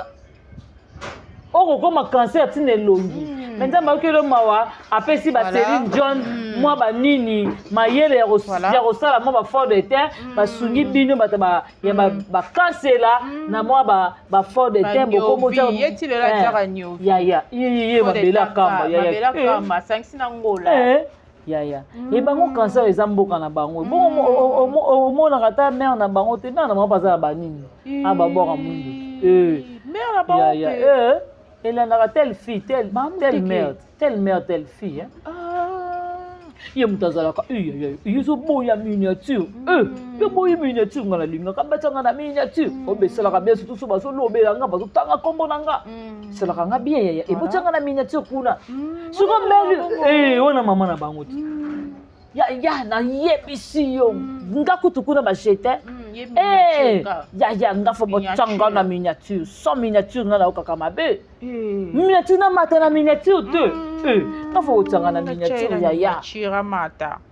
okokoma cancer ntina elongi, me Nzambe ayokeli mawa, apesi ba Céline Dion mwa banini mayele ya ya kosala mwa bafond de teint. Basungi bino bato ya bakansela na mwa bafond de teint. Baniovi, ye ti lelo atiaka niovi. Yaya, ye mabele akamba. Mabele Yaya. akamba asangisi na ngola. Yaya, e bango cancer eza mboka na bango bongo. Omonaka ata mare na bango te, mare na bango baza na banini a babwaka mwindu. Mare na bango Yaya. mpe. Elandaka telle fille, telle, Bamuteke. telle mère, telle mère, telle fille, hein. Ye moto azalaka ye ezoboya miniature, yo boyi miniature, nga nalingaka batianga na miniature oyo esalaka bien, surtout so bazolobela nga, bazotanga nkombo na nga, esalaka nga bien. Yaya, ebotianga na miniature kuna. Siko mbeli wana mama na bango te. Ya ya, nayebisi yo, nga kutu kuna bajete. Eh, yaya, nga faut botyanga na miniature. Sans miniature, nga naokaka mabe. Miniature, namata na miniature te. Eh, nga faut botyanga na miniature, yaya.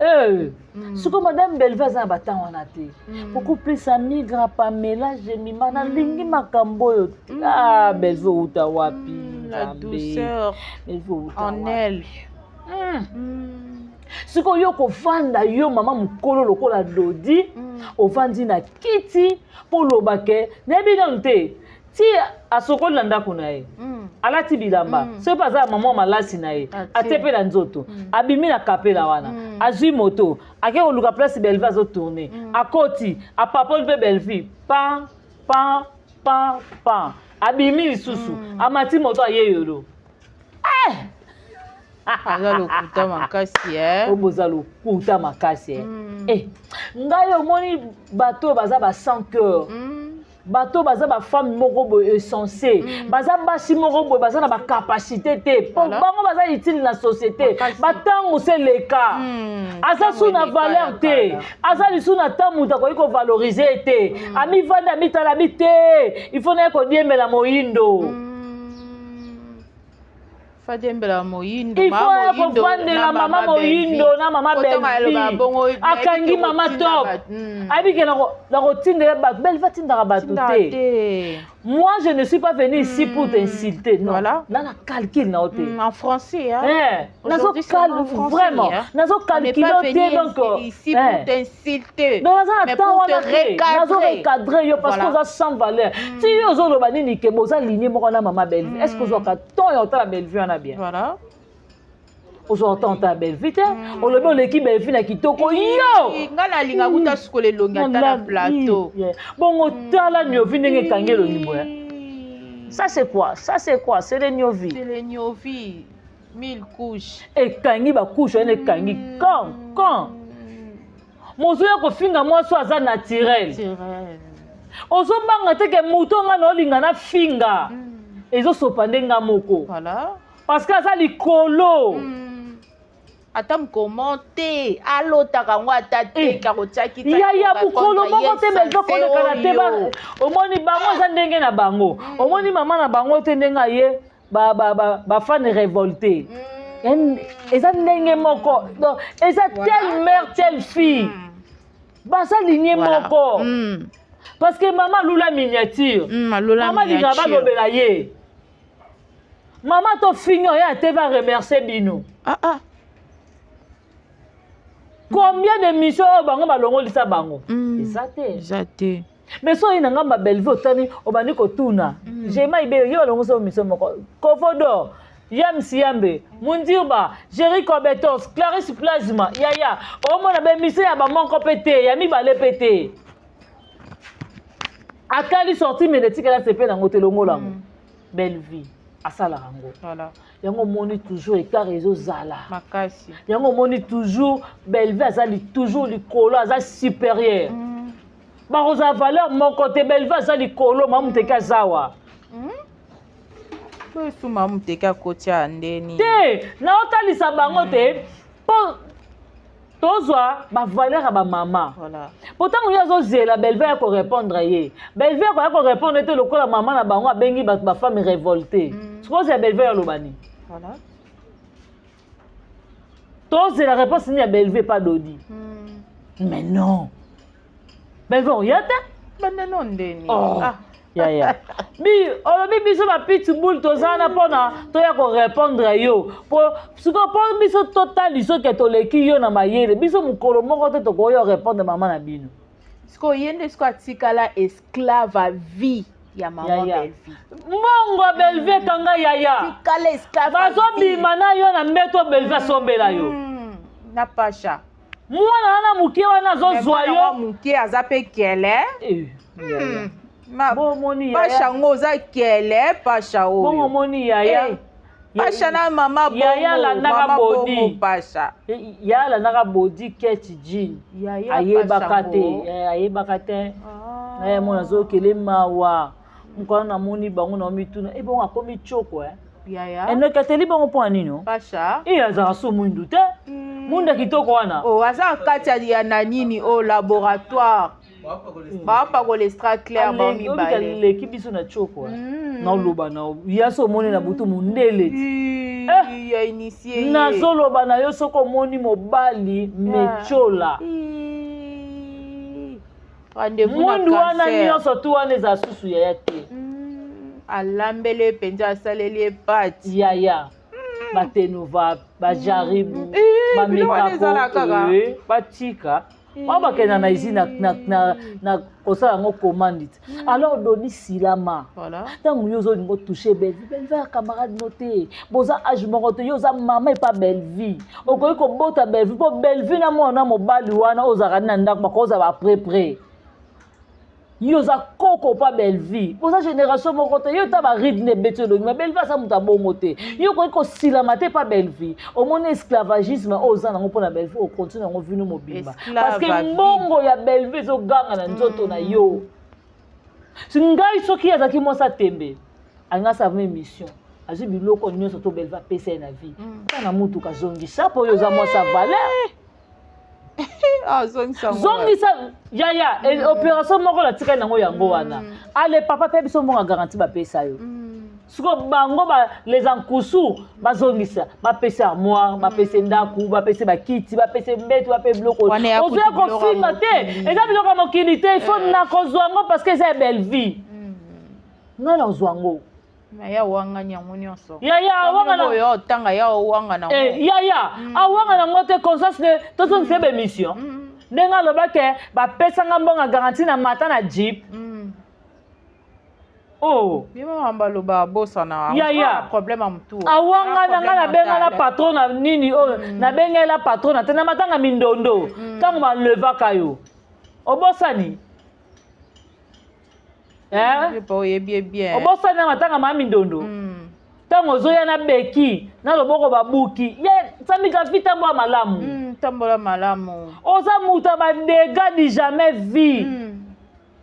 Eh, sikoyo madame Belve aza na batango wana te. Beaucoup plus Amigra, Pamela, Jemima, nalingi makambo oyo te. Ah, Belve, outa wapi? Nzambe, Belve, outa wapi? Sikoyo yo kovanda, yo mama mokolo lokola Dodi, ovandi na kiti mpo oloba ke nayebi nanu te. Ti asokoli na ndako na ye, alati bilamba, soki mpe aza mama malasi na ye, atie mpe na nzoto, abimi na kapela wana, azwi moto, ake koluka place Belvi azotourne, akoti, apapoli mpe Belvi, pan pan pan pan, abimi lisusu, amati moto, aye yolo. Eh! Aza lokuta makasi, eh? Oyo boza lokuta makasi, eh. Eh, ngai omoni bato oyo baza ba sans cœur, bato baza bafemme moko boye insensé, baza basi moko boye baza na bacapacité te, mpo bango baza utile na société. Batango se leka, aza su na valeur te, aza lisu na ta moto akoki kovalorize ye te. Amivandi, amitala, abi te, il faut naye kodiembela moyindo. Fadiembela moyindo. Il faut ya kovandela mama moyindo na mama Belvi. Akangi mama top, ayebi ke na kotindela bato. Belvi atindaka bato te. Moi, je ne suis pas venu ici pour t'insulter, non. Voilà. Na na calcul na yo te. En français, hein. Nazo vraiment, nazo calcule te, donc ici pour t'insulter. Donc naza na temps wana te, nazo recadrer yo parce que oza sans valeur. Ti yo ozoloba nini ke boza ligne moko na mama Bellevue? Est ce que ozwaka temps ya otala Bellevue wana bien? Voilà. Ozwaka temps otala Bellevue te. Olobi oleki Bellevue na kitoko, yo. Nga nalinga kuta sukola elongi ata na plateau. Bongo tala niovi ndenge ekangi elongi boye. Ça c'est quoi? Ça c'est quoi? C'est le niovi. C'est le niovi, mille couches. Ekangi bacouche wana, ekangi quand quand mozoya kofinga mwasi oyo aza naturel. Ozobanga te ke moto nga na olinga na finga ezosopa nde nga moko, parce que aza likolo. Ata mokoma te, alotaka yango ata te, kakotiaki. Yaya, mokolo moko te Belve kolekana te. Omoni bango eza ndenge na bango. Omoni mama na bango te ndenge aye bafans révolté. Eza ndenge moko. Donc eza telle mère, telle fille, baza ligne moko, parce que mama alula miniature. Mama alingaka balobela ye. Mama tofingi oye ate va remercier bino. Ah, ah. Combien de mission oyo bango balongolisa bango? Eza te. Eza te. Mais so oyi na ngambo ya Bellevue, otani, obandi kotuna Jema Ibele, yo balongolisa yo mission moko, Kovodor, Yams Yambe, Mundirba, Jerry Cobetos, Clarisse Plasma, yaya, omona baémission ya bamoko mpe te, ya mibale mpe te. Akali sorti mene etikala sepe nango te, longola yango. Bellevue asalaka yango. Yango omoni toujours écart ezozala. Makasi. Yango omoni toujours Bellevue azali toujours likolo, aza supérieur. Bakozala valeur moko te. Bellevue aza likolo, mama moteki azawa. Po esuma moteki akotia ndeni. Te, naotalisa bango te mpo tozwa bavaleur ya bamama. Po ntango ye azozela Bellevue ya korépondre ye, Bellevue akoya korépondre te lokola mama na bango abengi bato bafemme révolté. Sikoyo Bellevue aloba nini? Tozela réponse nini ya Bellevue pa Dodi? Mais non, Bellevue oya te. Bandeno ndeni. Oh. Ah. Yaya bi olobi biso bapitbull toza wana mpona toya korépondre yo. Po sikoyo mpo biso totali soki toleki yo na mayele, biso mokolo moko te tokoya répondre mama na bino. Sikoyo ye nde sikoyo atikala esclave à vie ya mama Bellevue. Mbongo ya Bellevue ekanga yaya. Tikala esclave à vie. Bazobima na yo na mbeto, Bellevue asombela yo. Na Pasha. Mwana wana moke wana azozwa yo. Moke aza mpe kele. Eh, yaya. Bomoni. Pasha yango oza kele, Pasha oyo. Bongo omoni yaya. Eh, Pasha na mama bongo. Yaya alandaka mama bodi. Bongo Pasha. Ya alandaka bodi ketch jean. Yaya. Ayebaka Pasha te. ngo. Eh, ayebaka te. Ah. Na ye mona azokele mawa mokolo namoni bango na mituna e bongo akomi tioko, eh. Yaya. Enoki ateli bongo mpo ya nini? Pasha. E azalaka so mwindu te, mwindu ya kitoko wana. Oh, aza kati ya na nini o laboratoire. Bapakola extra clair bao mibale. Aleki biso na tioko. Naoloba na ya so omoni na butu mondele ti. Ya initie ye. Nazoloba na yo, soki omoni mobali metiola rendez-vous na mwindu wana cancer. Nyonso tu wana eza susu yaya te. Alambeli ye mpenza, asaleli ye pati. Yaya, batenova, bajaribu. Eh, biloko wana ezala kaka. Bamekako batika wana, bakenda na usine na kosala yango commande te. Alors Dodi Silama, ntango yo ozolinga otouche Bellevie, Bellevie ya camarade no te, boza age moko te. Yo oza mama epa Bellevie, okoki kobota Bellevie, mpo Bellevie na mwana mobali wana ozalaka na ndako, bakozala baprès yo oza koko pa Bellevie, boza génération moko te. Yo ta baride nde ebeti elongi, ma Bellevie aza moto abongo te. Yo okoki kosilama te pa Bellevie. Omoni esclavagisme oyo oza nango mpona Bellevie, okontinue yango vino mobimba, parce que mbongo ya Bellevie ezoganga na nzoto na yo. Ngai soki azalaki mwasi atembe, alingi asala émission, azwi biloko nyonso to Bellevie apesa ye na vie, na mutuka, azongisa, mpo oyo oza mwasi ya valeur. Zongisa yaya. Opération moko natikali nango yango wana. Ale papa mpe biso mbongo ya garantie bapesa yo. Sikoyo bango les ankusu bazongisa, bapesa armoire, bapesa ndako, bapesa bakiti, bapesa mbeto, bapesa biloko. Ozoya kofinga te, eza biloko ya mokili te. Il faut nakozwa yango parce que eza ya Bellevie. Ngai nazwa yango. Ya wangani yango nyonso. Yaya awanga. Oyo otanga ya owanga nango. Yaya awanga nango te. Conscience ne tozongisa bémission ndenge alobake bapesanga mbongo ya garantie na mata na jeep. Oh. Bima mamba aloba abosana. Yaya. Problème ya motu. Awanga na ngai, nabenga na patron na nini oyo, nabengela patron na te na matanga mindondo. Ntango balevaka yo, obosani? Oyebi ye bien. Obosani na matanga maa mindondo, ntango ozoya na beki na loboko babuki ye? Sambika vi, tambola malamu. Tambola malamu. Oza moto ya badégâts du jamais vu.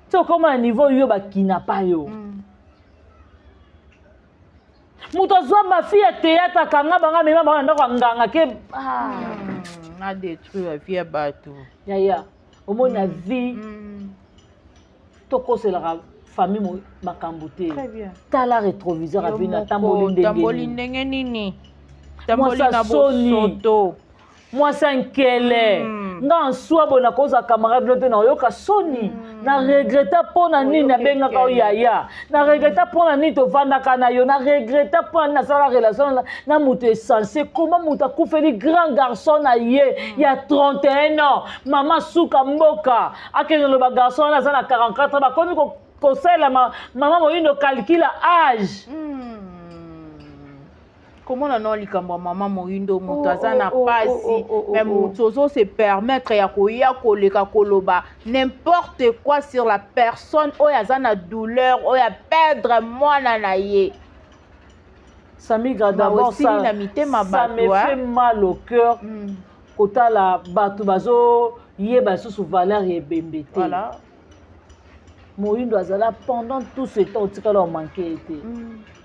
Ti okóma na niveau yo bakinapa yo, moto azwa bafi ya théâtre, akanga bango, amema bango na ndako ya nganga ke. Adétruire vie ya bato. Yaya, omoni na vie tokoselaka famille makambo te. Tala rétroviseur, avini atamboli. Ndenge ndenge nini? Mwasi na bosoto. Mwasi ankele. Nga nswa boye, nakozwa camarade no te, naoyoka soni. Na regreta mpo na nini nabengaka yo yaya, na regreta mpo na nini tovandaka na yo, na regreta mpo na nini nasalaka relation na moto essentiel. Koma moto akufeli grand garçon na ye ya 31 ans, mama suka mboka akende loba garçon wana aza na 44 ans, bakomi kosalela mama Moyindo calcul ya âge. Komona no likambo ya mama Moyindo, moto aza na pasi, mais moto ozose permettre ya koya koleka koloba n'importe quoi sur la personne oyo aza na douleur, oyo aperdre mwana na ye. Samigra, d'abord ça, na mitema. Ça me fait mal au cœur kotala bato bazoyeba lisusu valeur ya ebembe te. Moyindo azala pendant tout ce temps, otikala omanke ye te.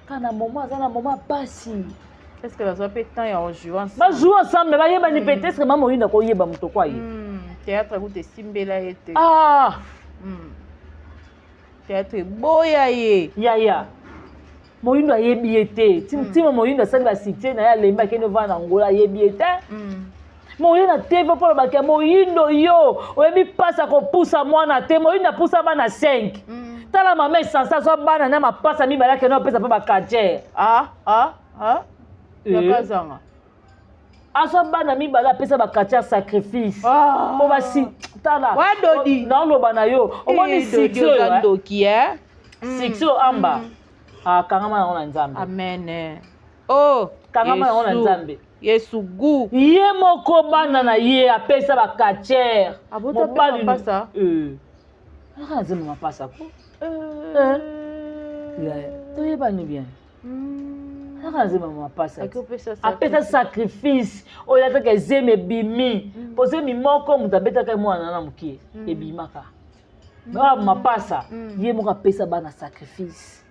Kaka na moment aza na moment pasi. Est ce que bazwa mpe temps ya kojouer ensemble? Bajoue ensemble, bayebani mpe te. Est ce que mama Moyindo akoyeba moto kwa ye? Théâtre kuta esimbela ye te. Ah. Théâtre eboya ye. Yaya, Moyindo ayebi ye te. Ntima Moyindo asali basuccès na ye, alembi, akende ovanda na Ngola, ayebi ye te. Moyindo na TV mpo alobaka Moyindo, yo oyebi mpasi akopusa mwana te. Moyindo apusa bana 5. Tala mama esanse azwa bana na mapasa mibale, akende opesa mpe bakadiere. Ah, ah, ah. Yakazanga. Azwa bana mibale, apesa bakatiere sacrifice mpo basi. Tala, naoloba na yo, omoni succès oyo, ndoki. Succès oyo amba akangama nango na Nzambe. Amen, oh. Kangama nango na Nzambe. Yesu gu. Ye moko bana na ye apesa bakatiere. Mobali aka nzembo mapasa ko toyebani bien, kaka nzembo mapasa apesa sacrifice oyo ataka ezemi ebimi, po zemi moko moto abetaka mwana na mokie ebimaka mapasa. Ye moko apesa bana sacrifice.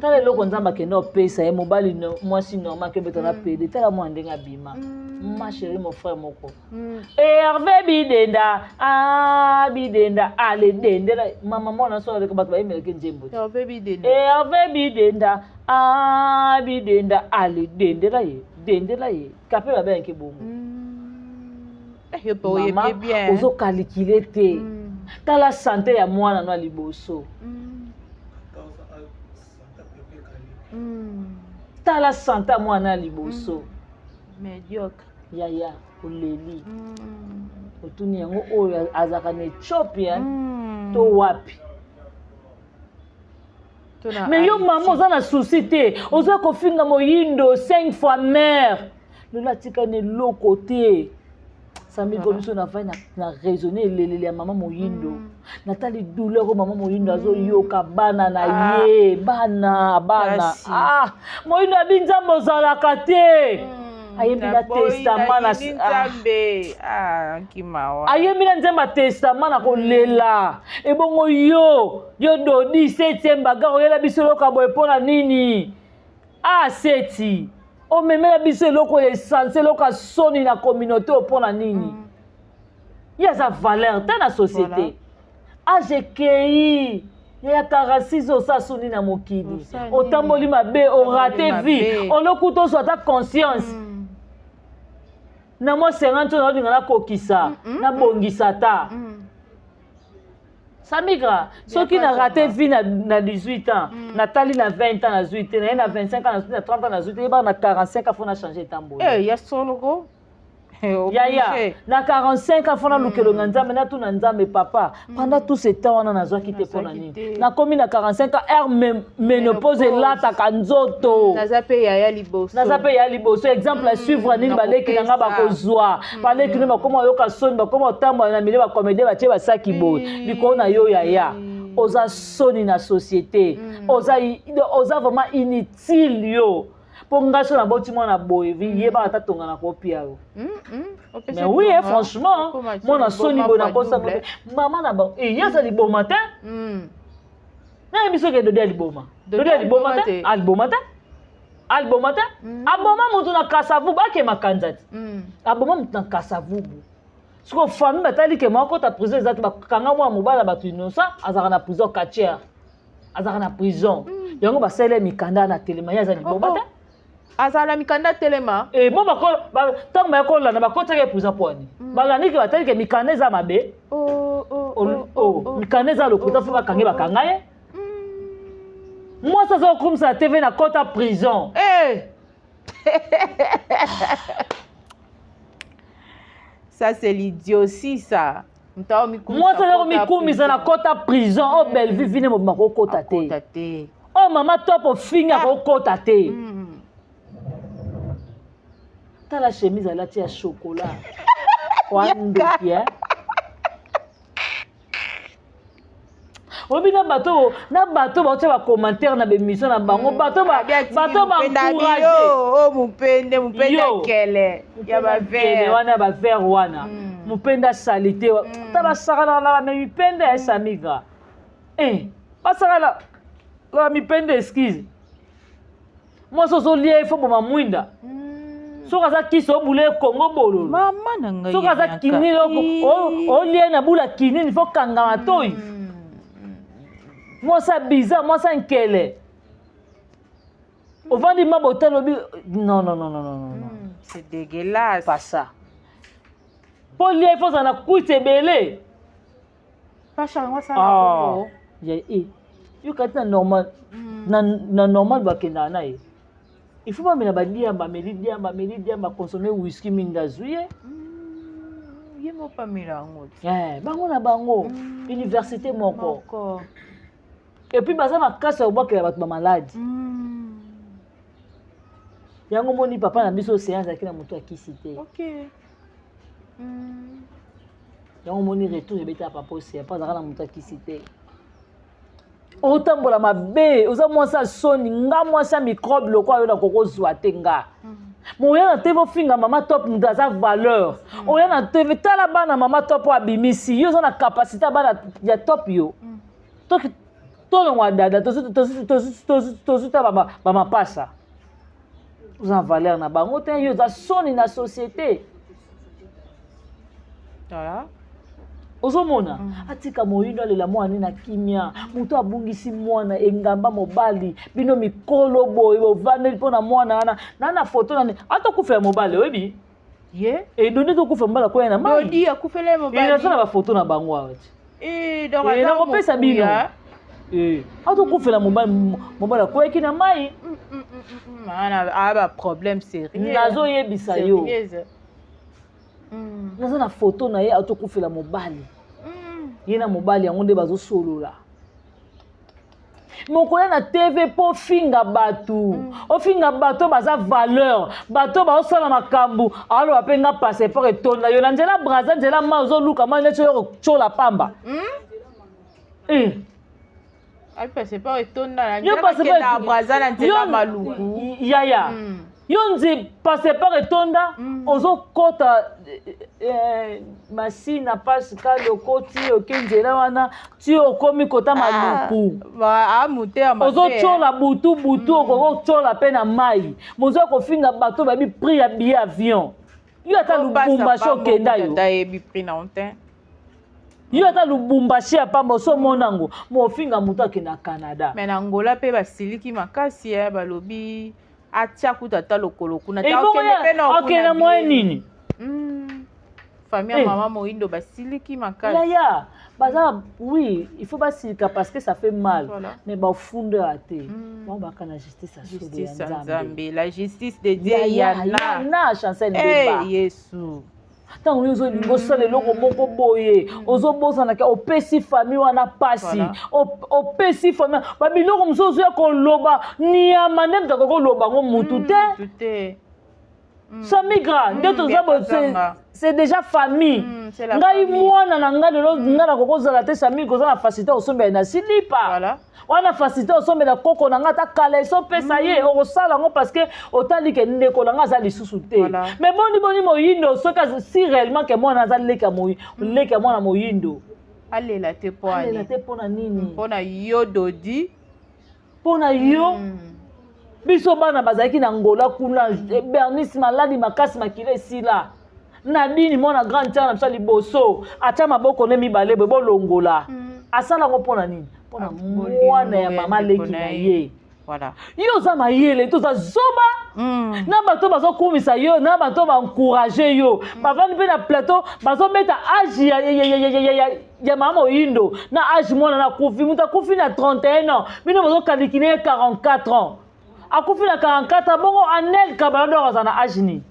Tala eloko Nzambe akende opesa ye, mobali mwasi normal akebeta na pede. Tala mwana ndenge abima. Ma chérie, mon frère moko Hervé Bidenda, ah Bidenda, ale dendela mama mwana so aleka bato bayemelaki nzembo te. Hervé Bidenda. Hervé Bidenda, ah Bidenda, ale dendela ye, dendela ye kape babengaki bongo. Eh, yo mpe oyebi Mama, ye bien. ozokalikile te. Tala sante ya mwana no ya liboso. Tala sante ya mwana ya liboso. Médiocre. Yaya, oleli. Otuni yango oyo azalaka na Ethiopie to wapi? To na Mais yo Haïti. mama, oza na souci te, oza kofinga Moyindo cinq fois mare, lelo atikani eloko te. Samigo, biso navai na raisonne eleleli ya mama Moyindo. Natali douleur oyo mama Moyindo azoyoka, bana na ye, bana, bana. Pasi. Ah, Moyindo abi Nzambe ozalaka te. Ayembi na Naboyi, testament na nayini Nzambe. Ah, nkimawa. Ayembi na nzembe ya testament na kolela. Ebongo yo, yo Dodi septième bagarre, oyela biso eloko ya boye mpo na nini? A seti omemela biso eloko ya essence, eloko ya soni na communauté oyo mpo na nini? Ye aza valeur te na société. Age ekei ya 46, osala soni na mokili. Osala nini? Otamboli mabe, orater Otamboli vie. mabe. Olokuta, ozwa ata conscience. Na mwa 50 oyo naolinga nakokisa, nabongisa ata. Samigra, soki na raté vie na 18 ans, natali na 20 ans nazwi te, naye na 25 ans nazwi te, na 30 ans nazwi te, yebaka na 45 ans faut na change etamboli. Eh, ya soloko. Yaya, na 45 ans faut naluka elongi ya Nzambe, natuna Nzambe: papa, pendant tout ce temps wana nazwaki te mpo na Nazwaki nini? te. Nakomi na 45 ans, heure ménopause Ménopause. elataka nzoto. Naza mpe yaya liboso. Naza mpe ya liboso, exemple à suivre nini baleki na nga nakopesa. Bakozwa baleki nde bakoma oyoka soni, bakoma otambola na milieu bacomédien, batie basaki boye likolo na yo. Yaya, oza soni na société, oza vraiment inutile yo. Mpo ngai so naboti mwana boye, yebaka ata tonga na kopia yo. Opesa Mais oui, tonga, eh, franchement, okoma ti mwana soni liboma boye fois nakosa double. Mama na bango ye aza liboma te. Nayebi soki Dodi ya liboma. Dodi Dodi ya liboma aliboma te. te. Aliboma te, aliboma te. Aboma motu na Kasavubu, akema kanza te. Aboma motu na Kasavubu. Sikoyo famille batali ke moko kota prison eza te, bakanga mwana mobali ya bato innocent, azalaka na prison quartier, azalaka na prison. Yango basaleli ye mikanda na telema. Ye aza liboma Oh, oh. te. Azala na mikanda telema. E bo ntango baya kolanda, bakotaki ye prison mpo ani balandi ke batali ke mikanda eza mabe. Oh, Oh, oh. mikanda eza lokuta, faut bakange, bakanga ye. Mwasi aza kokomisa na TV na kota prison. Eh! Ça, c'est l'idiotie, ça. Moto aomikumisa. Mwasi aza kota komikumisa na prison. kota prison oyo Bellevue vine mobima kokota te. Akota te. Oyo mama Top ofinga kokota te. Tala chemise alati ya chocolat wandoki, eh? Oyebi na bato baotia bacommentaire na bémission na bango, bato bato baencourage. O mopende, mopende. Yo. Akele ya bavere. wana ya bavere wana. Mopende asali te. Ta basakanaka na bame mipende ya Esamiga. Eh, basakana na mipende, excuse. Mwasi ozolia, ifo boma mwinda. Soki aza kisi, obula ekongo bololo. Mama na ngai. Soki aza Bianca. kinini, olie na bula kinini, faut kanga matoi. Mwasi ya bizarre, mwasi ya nkele, ovandi ma botala, obi non, non, non, non, non, non. C'est dégueulasse. Pas ça. Mpo lia, ifo ozala na kwiti ebele. Pasha yango asala Ah. bongo. Ya e yoka ti na normal, na normal bakendaka na ye, il faut bamela badiamba, ameli diamba, ameli diamba, consomme whisky mingi, azwi ye. Ye moko amela yango te. Eh, bango na bango université moko. Moko. Et puis baza makasi ya kobwakela bato bamaladi. Yango moni papa na biso Océan azalaki na moto akisi te. Yango moni retour ebetaka papa Océan mpo azalaka na moto akisi te. Otambola mabe, oza mwasi ya soni. Nga mwasi ya microbe lokwa yo nakokozwa te. Nga moya na TV ofinga mama Top, moto aza valeur. Oya na TV, tala bana mama Top oyo abimisi. Yo oza na capacité ya bana ya Top? Yo toki. Tolongwa dada, tozuta bamapasa. Oza na valeur na bango te, yo oza soni na société. Voilà. Ozomona, atika moyindo alela mwana na kimia. Moto abungisi mwana engamba mobali, bino mikolo boye bovandeli mpo na mwana wana na foto nani atokufela mobali, oyebi? Ye? Edoni tokufa mobali, akwea na mai. Dodi akufela ye mobali. Naza na bafoto na bango awa ti. Eh, donc Eh, aza nakopesa bino. mokuya. Eh, atokufela mobali, mobali akweyaki na mai. Ana ba problème sérieux. Nazoyebisa yo. Sérieuse. Naza na foto na ye atokufela mobali. Ye na mobali yango nde bazosolola. Mokoya na TV mpo ofinga bato, ofinga bato baza valeur, bato baosala makambo. Aloba mpe nga passeport etonda yo na nzela Braza, nzela mai, ozoluka mai neti oyo kotyola pamba. Eh. Abi passeport etonda na Yo nzela passeport bakenda Braza na nzela Maluku. Yaya, yo nzi passeport etonda, ozokɔta Masina Pascal, okoti, oke nzela wana ti okomi kota Maluku. Amute Ozotyola butu butu, okoki otyola mpe na mai. Mozoya kofinga bato bayebi prix ya billet avion. Yo ata Lubumbashi okenda, yo ayebi prix na te. Yo ata Lubumbashi ya pamba osomona yango, mofinga moto akende na Canada. Mais na Angola mpe basiliki makasi, ya balobi atia kuta ata lokolo kuna te. Ebongo Akende mpe na akende kuna moye bien. nini? Famille ya Eh. mama Moyindo basiliki makasi. Yaya, baza, oui, il faut basilika parce que ça fait mal. Mais bafundaka te. Bango baka na justice ya solo ya Justice ya Nzambe. Nzambe, la justice de Dieu. Yaya, Yana yana Chancel Mbemba. Hey, Yesu. Ntango yo ozolinga osala eloko moko boye, ozobosanaka opesi famille wana pasi. Opesi famille babiloko mosusu, ozoya koloba niama nde moto akoki koloba yango, mutu te. Mutu te. Samigra nde toza boye, Biakazanga. C'est déjà famille. C'est la Ngai famille. mwana na ngai lelo, ngai nakoki kozala te. Samigra, oza na facilité osombela na silipa wana, facilité osombela koko na ngai ata kala esopesa ye, okosala yango parce que otali ke ndeko na ngai aza lisusu te. Mais boni boni moyindo, soki si réellement ke mwana aza leki ya leki ya mwana moyindo, Alela te mpo alela ani te mpo na nini? Mpo na yo Dodi. Mpo na yo. Biso bana bazalaki na Ngola kuna, Bernice maladi makasi, makila esila. Nadini mwana grande sœur na biso ya liboso, atya maboko nde mibale boye, bolongola. Asala yango mpo na nini? Mpo na Ah, bolingo mwana ya ya mama ndeko leki na na ye. ye. Yo oza mayele te, oza zoba. Na bato bazokumisa yo, na bato baencourage yo, bavandi mpe na plateau, bazobeta age ya mama Moyindo na age mwana na akufi. Moto akufi na 31 ans, bino bazokalikile ye 44 ans. Akufi na 44 ans, bongo Anel Kabalador aza na age nini?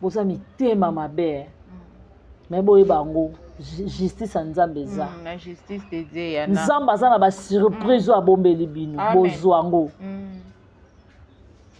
Boza mitema mabe. Me boyeba yango, justice ya Nzambe eza. Na justice de Dieu yana. Nzambe aza na basurprise oyo abombeli bino. Amen. Bozwa yango.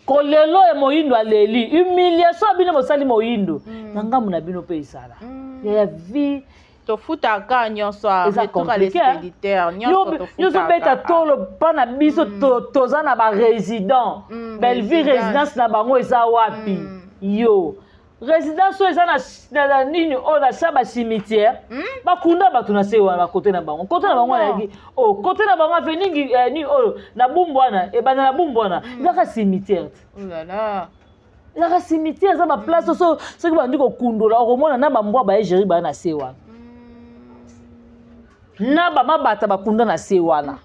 Kolelo ya moyindo aleli humiliation ya bino bosali moyindo na ngambo na bino mpe ezala ya vie. Tofutaka nyonso, Eza retour à compliqué, hein? l'expéditeur nyonso. Yo ozobeta Tofutaka. tolo mpa na biso, toza na barésident Belleville. Résidence. Résidence na bango eza wapi? Yo résidence oyo eza na nini oyo na sa bacimetière, bakunda bato na se wana, bakote na bango, kote na bango Non. ayaki o kote na bango aveningi nini oyo na Bumbu wana, ebanda na Bumbu wana, ezaka cimetière te. Oh là là. Ezaka cimetière, eza baplace so soki bandi kokundola, okomona na bambwa baegérie baya na se wana, na bamabata bakunda na se wana.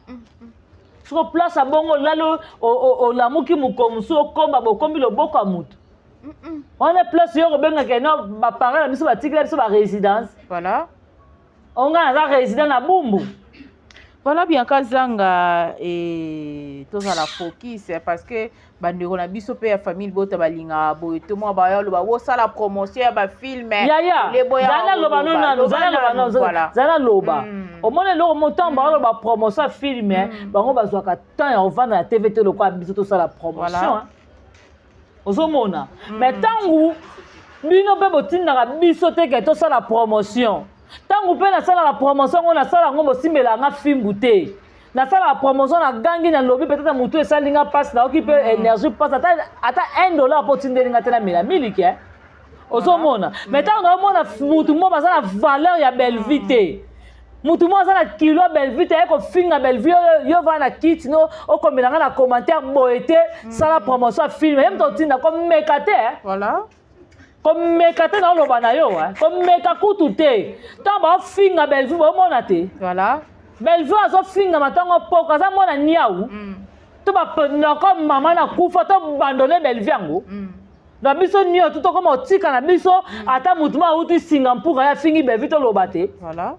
Soko place ya bongo, olali, olamuki mokolo mosusu, okomba bokombi loboko ya motu wana. Place yo kobengaka no baparent na biso batikela biso barésidence. Onga naza résident na Bumbu. Voilà, Bianca Zanga, et tozala focus eh, parce que bandeko na biso mpe ya famille bota balingaka boye te, mwa baya loba bosala promotion ya bafilm. Yaya, zala loba no nanu, zala loba no, zala loba. Omoni eloko motango baoloba promotion ya film, bango bazwaka temps ya kovanda na TV te lokola biso tosala promotion. Hein. Ozomona, mais ntango bino mpe botindaka biso te ke tosala promotion, ntango mpe nasalaka promotion yango, nasala yango, bosimbelaka nga fimbu te. Nasalaka promotion, nagangi, nalobi, peut-être motu esali nga mpasi, nayoki mpe énergie mpasi, ata 1 dollar mpo otindeli nga te, namela miliki, eh. Ozomona, mais ntango naomona mutu mo baza na valeur ya Belleville te. Mutu moko aza na kilo ya Bellevue te, aye kofinga Bellevue, yo vanda na kiti no okomela nga na commentaire boye te, sala promotion ya film, ye moto otinda komeka te. Voilà. Komeka te, naoloba na yo, komeka kutu te. Ntango baofinga Bellevue, bomona te. Voilà. Bellevue azofingama ntango poko aza mwana niau. To banoko mama na kufa to bandone Bellevue yango. Na biso nyonso tokoma otika na biso, ata motu ma auti Singapour aya afingi Bellevue, toloba te. Voilà.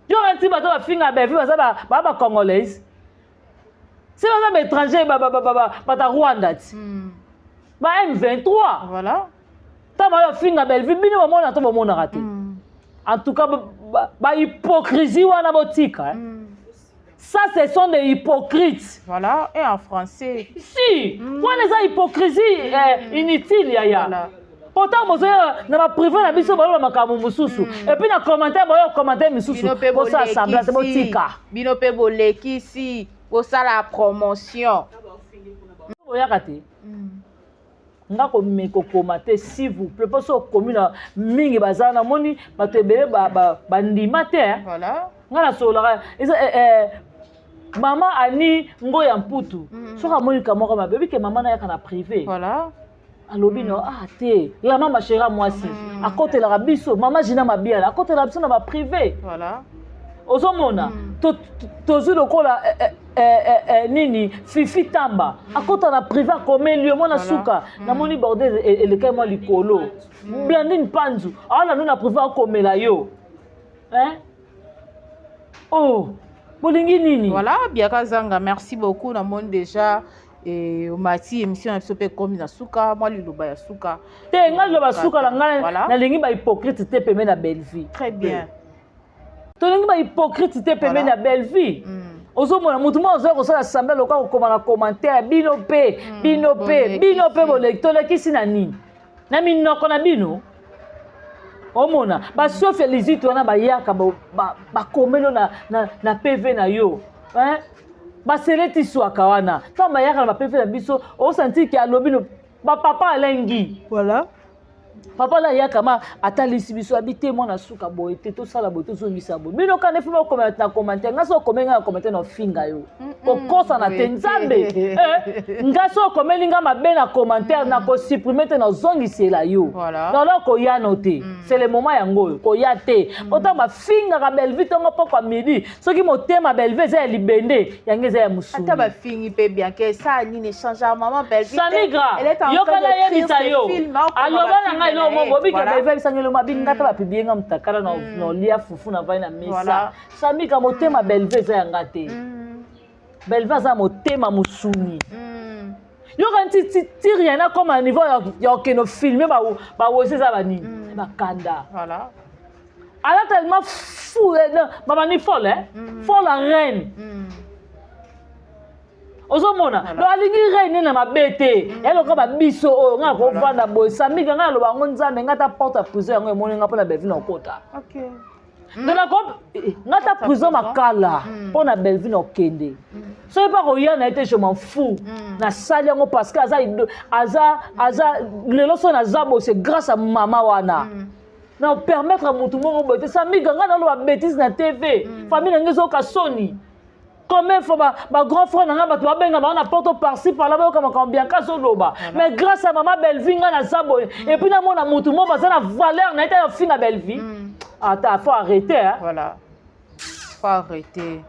Yo nti bato bafinga Bellevue baza baa bacongolaise, se baza baétranger, bata Rwanda ti ba M23. Voilà. Ntango bayo bafinga Bellevue, bino bomona to bomonaka te. En tout cas, bahypocrisie wana botika. Ça, ce sont des hypocrites. Voilà, et en français. Si, wana eza hypocrisie inutile, yaya. Voilà. Pourtant bozoya na baprivé na biso, baloba makambo mosusu, et puis na commentaire boyo commentaire misusu. Bino mpe Bosala semblant te, botika. Bino mpe bolekisi, bosala promotion. Boyaka te. Nga komeka kokoma te, s'il vous plaît, mpo so okomi na mingi baza, namoni bato ebele bandima te. Voilà. Nga nasololaka eza mama Ani Ngoya Mputu. Soki amoni kamoko mabe, obike mama nayaka na privé. Voilà. Alobi no ah te, ya mama shera mwasi akotelaka biso, mama Gina Mabiala akotelaka biso na baprivé. Voilà. Ozomona, tozwi lokola nini, Fifi Tamba akota na privé, akomeli yo mwana. Suka namoni bordel elekai mwa likolo. Blandine Panzu aolanda na privé, akomela yo, hein? Oh, bolingi nini? Voilà, Biaka Zanga, merci beaucoup. Namoni déjà et omati émission na biso mpe ekomi na suka. Mwa liloba ya suka. Te, ngai liloba suka na ngai, Voilà. nalingi bahypocrite te pembe na Bellevue. Très bien. Tolingi bahypocrite te pembeni ya Bellevue. Ozomona motu moko azoya kosala semblant lokola kokoma na commentaire, bino mpe, bino mpe, bino mpe boleki. Tolekisi na nini? Na minoko na bino. Omona basofi ya liziti wana bayaka, bakomeli na PV na yo, hein? Baseleti swaka wana, ntango bayaka na baPV na biso, osanti ke alobi no bapapa alengi. Voilà. Papa na ayaka ma atalisi biso, abi te, mwana suka boye te, tosala boye, tozongisa boye. Bino kana efi bakoma na commentaire. Nga so okomeli nga na commentaire, na ofinga yo, kokosana te. Nzambe, nga so okomeli nga mabe na commentaire, na kosupprime te, nazongisela yo. Voilà. Nalo koyano te, c'est le moment yango oyo koya te. Otango bafingaka Bellevue ntongo pokwa midi, soki motema Bellevue eza ya libende, yango eza ya mosuni. Ata bafingi mpe, Bianca, esala nini? Échange mama Bellevue. Samigra, yoka, nayebisa yo, aloba na ngai eloko moko, obika Bellevue abisanga eloko mabi nga ta bapublier nga motakala na olia fufu na vai na mesa. Samigra, motema Bellevue eza yanga te. Bellevue aza motema mosuni. Yoka, nti ti rien akoma na niveau ya okende ofilme bawese, eza banini, bakanda. Voilà. Aza tellement fou, babani folle, eh? Folle la reine. Ozomona, donc alingi reine na mabe te, eloko babiso oyo ngai nakovanda boye. Samika, ngai aloba yango, Nzambe, ngai ta porte ya prison yango emoni ngai mpo na Bellevue na okota. Donc ngai ta prison Makala mpo na Bellevue na okende. Soki mpa koya na ye te, je m'en fous. Nasali yango parce que aza aza aza lelo so naza boye, c'est grâce à mama wana. Na permettre motu moko boye te. Samika, ngai naloba bétise na TV, famille na ngai ezoyoka soni. Combien fois ba grand frère na ngai, bato babenga bango na porte par-ci par-là, bayoka makambo Bianca azoloba. Mais grâce à mama Bellevue, ngai naza boye. Et puis namona motu moko baza na valeur na ye te ya finga Bellevue. Ata faut arrêter, hein? Voilà, faut arrêter.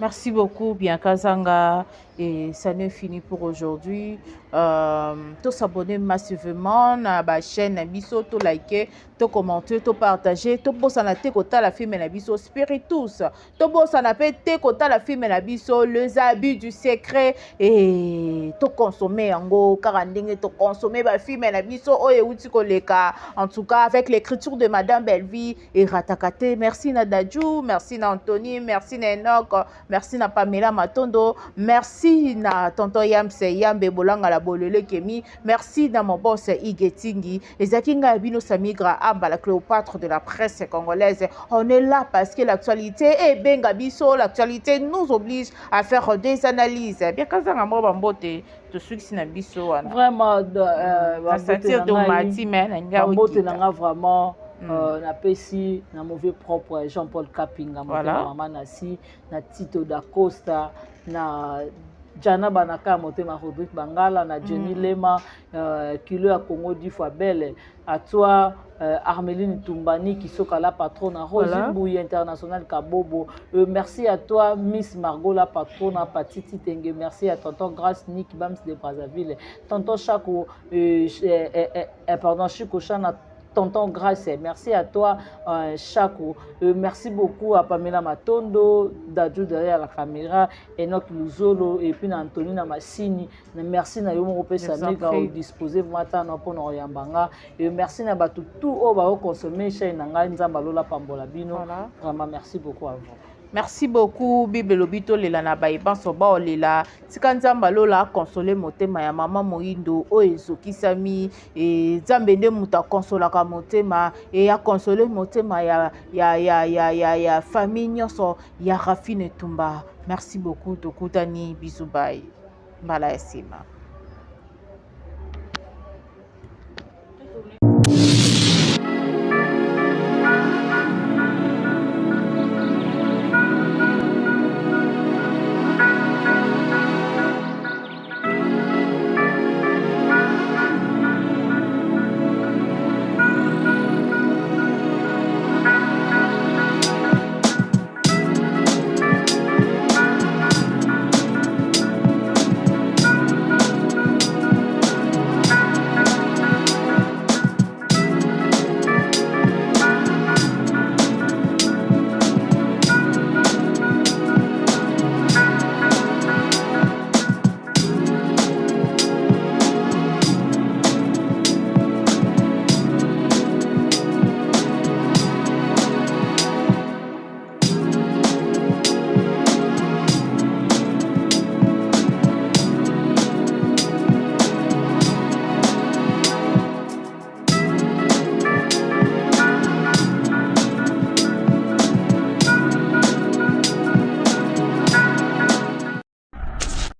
Merci beaucoup, Bianca Zanga. Et ça n'est fini pour aujourd'hui. To s'abonner massivement à la chaîne na biso, to liker, to commenter, to partager, to bosana te kotala film na biso Spiritus. To bosana pe te kotala film na biso Les Abus du secret et to consommer yango kaka ndenge to consommer ba film na biso oyo euti koleka. En tout cas, avec l'écriture de Madame Bellevue et Ratakate. Merci na Dadju, merci na Anthony, merci na Enoch, merci na Pamela Matondo, merci na tonton Yamse Yambe Bolanga la Bolele Kemi, merci na mon boss Igetingi, ezaki ngai bino Samigra Amba, la Cléopâtre de la presse congolaise. On est là parce que l'actualité ebenga biso, l'actualité nous oblige à faire des analyses. Bien kazanga mo bambote tosukisi na biso wana. Vraiment, na sentir to mati me na bambote na nga vraiment. Napesi na mauvais propre Jean-Paul Kapinga, motema mama Nasi, na Tito Dacosta, na Jana Banaka ya motema, Rodrigue Bangala, na Jenny Lema, kilo ya Congo dix fois belle à toi, Armeline Tumbani Kisoka la patronne, Rosine Bouye International Kabobo, merci à toi Miss Margot la patronne, Patiti Tenge, merci à tonton Grace Nick Bams de Brazzaville, tonton Chako, pardon, Chico Chana, tonton Grace, merci à toi Chako, merci beaucoup à Pamela Matondo, Dadju derrière la caméra, Enoch Luzolo et puis na Anthony na Massini, merci na yo moko pesa mega disposer vraiment na mpona koyamba nga, et merci na bato tout oyo bazoconsommer chaîne na ngai. Nzambe alola pambola bino. Vraiment, merci beaucoup à vous. Merci beaucoup. Bible elobi tolela na bayebanso baolela. Tika Nzambe alola akonsole motema ya mama Moyindo oyo ezokisami. E, Nzambe nde moto akonsolaka motema e akonsole motema ya famille nyonso ya Rafine Tumba. Merci beaucoup, tokutani, bisous, bye, mbala ya nsima.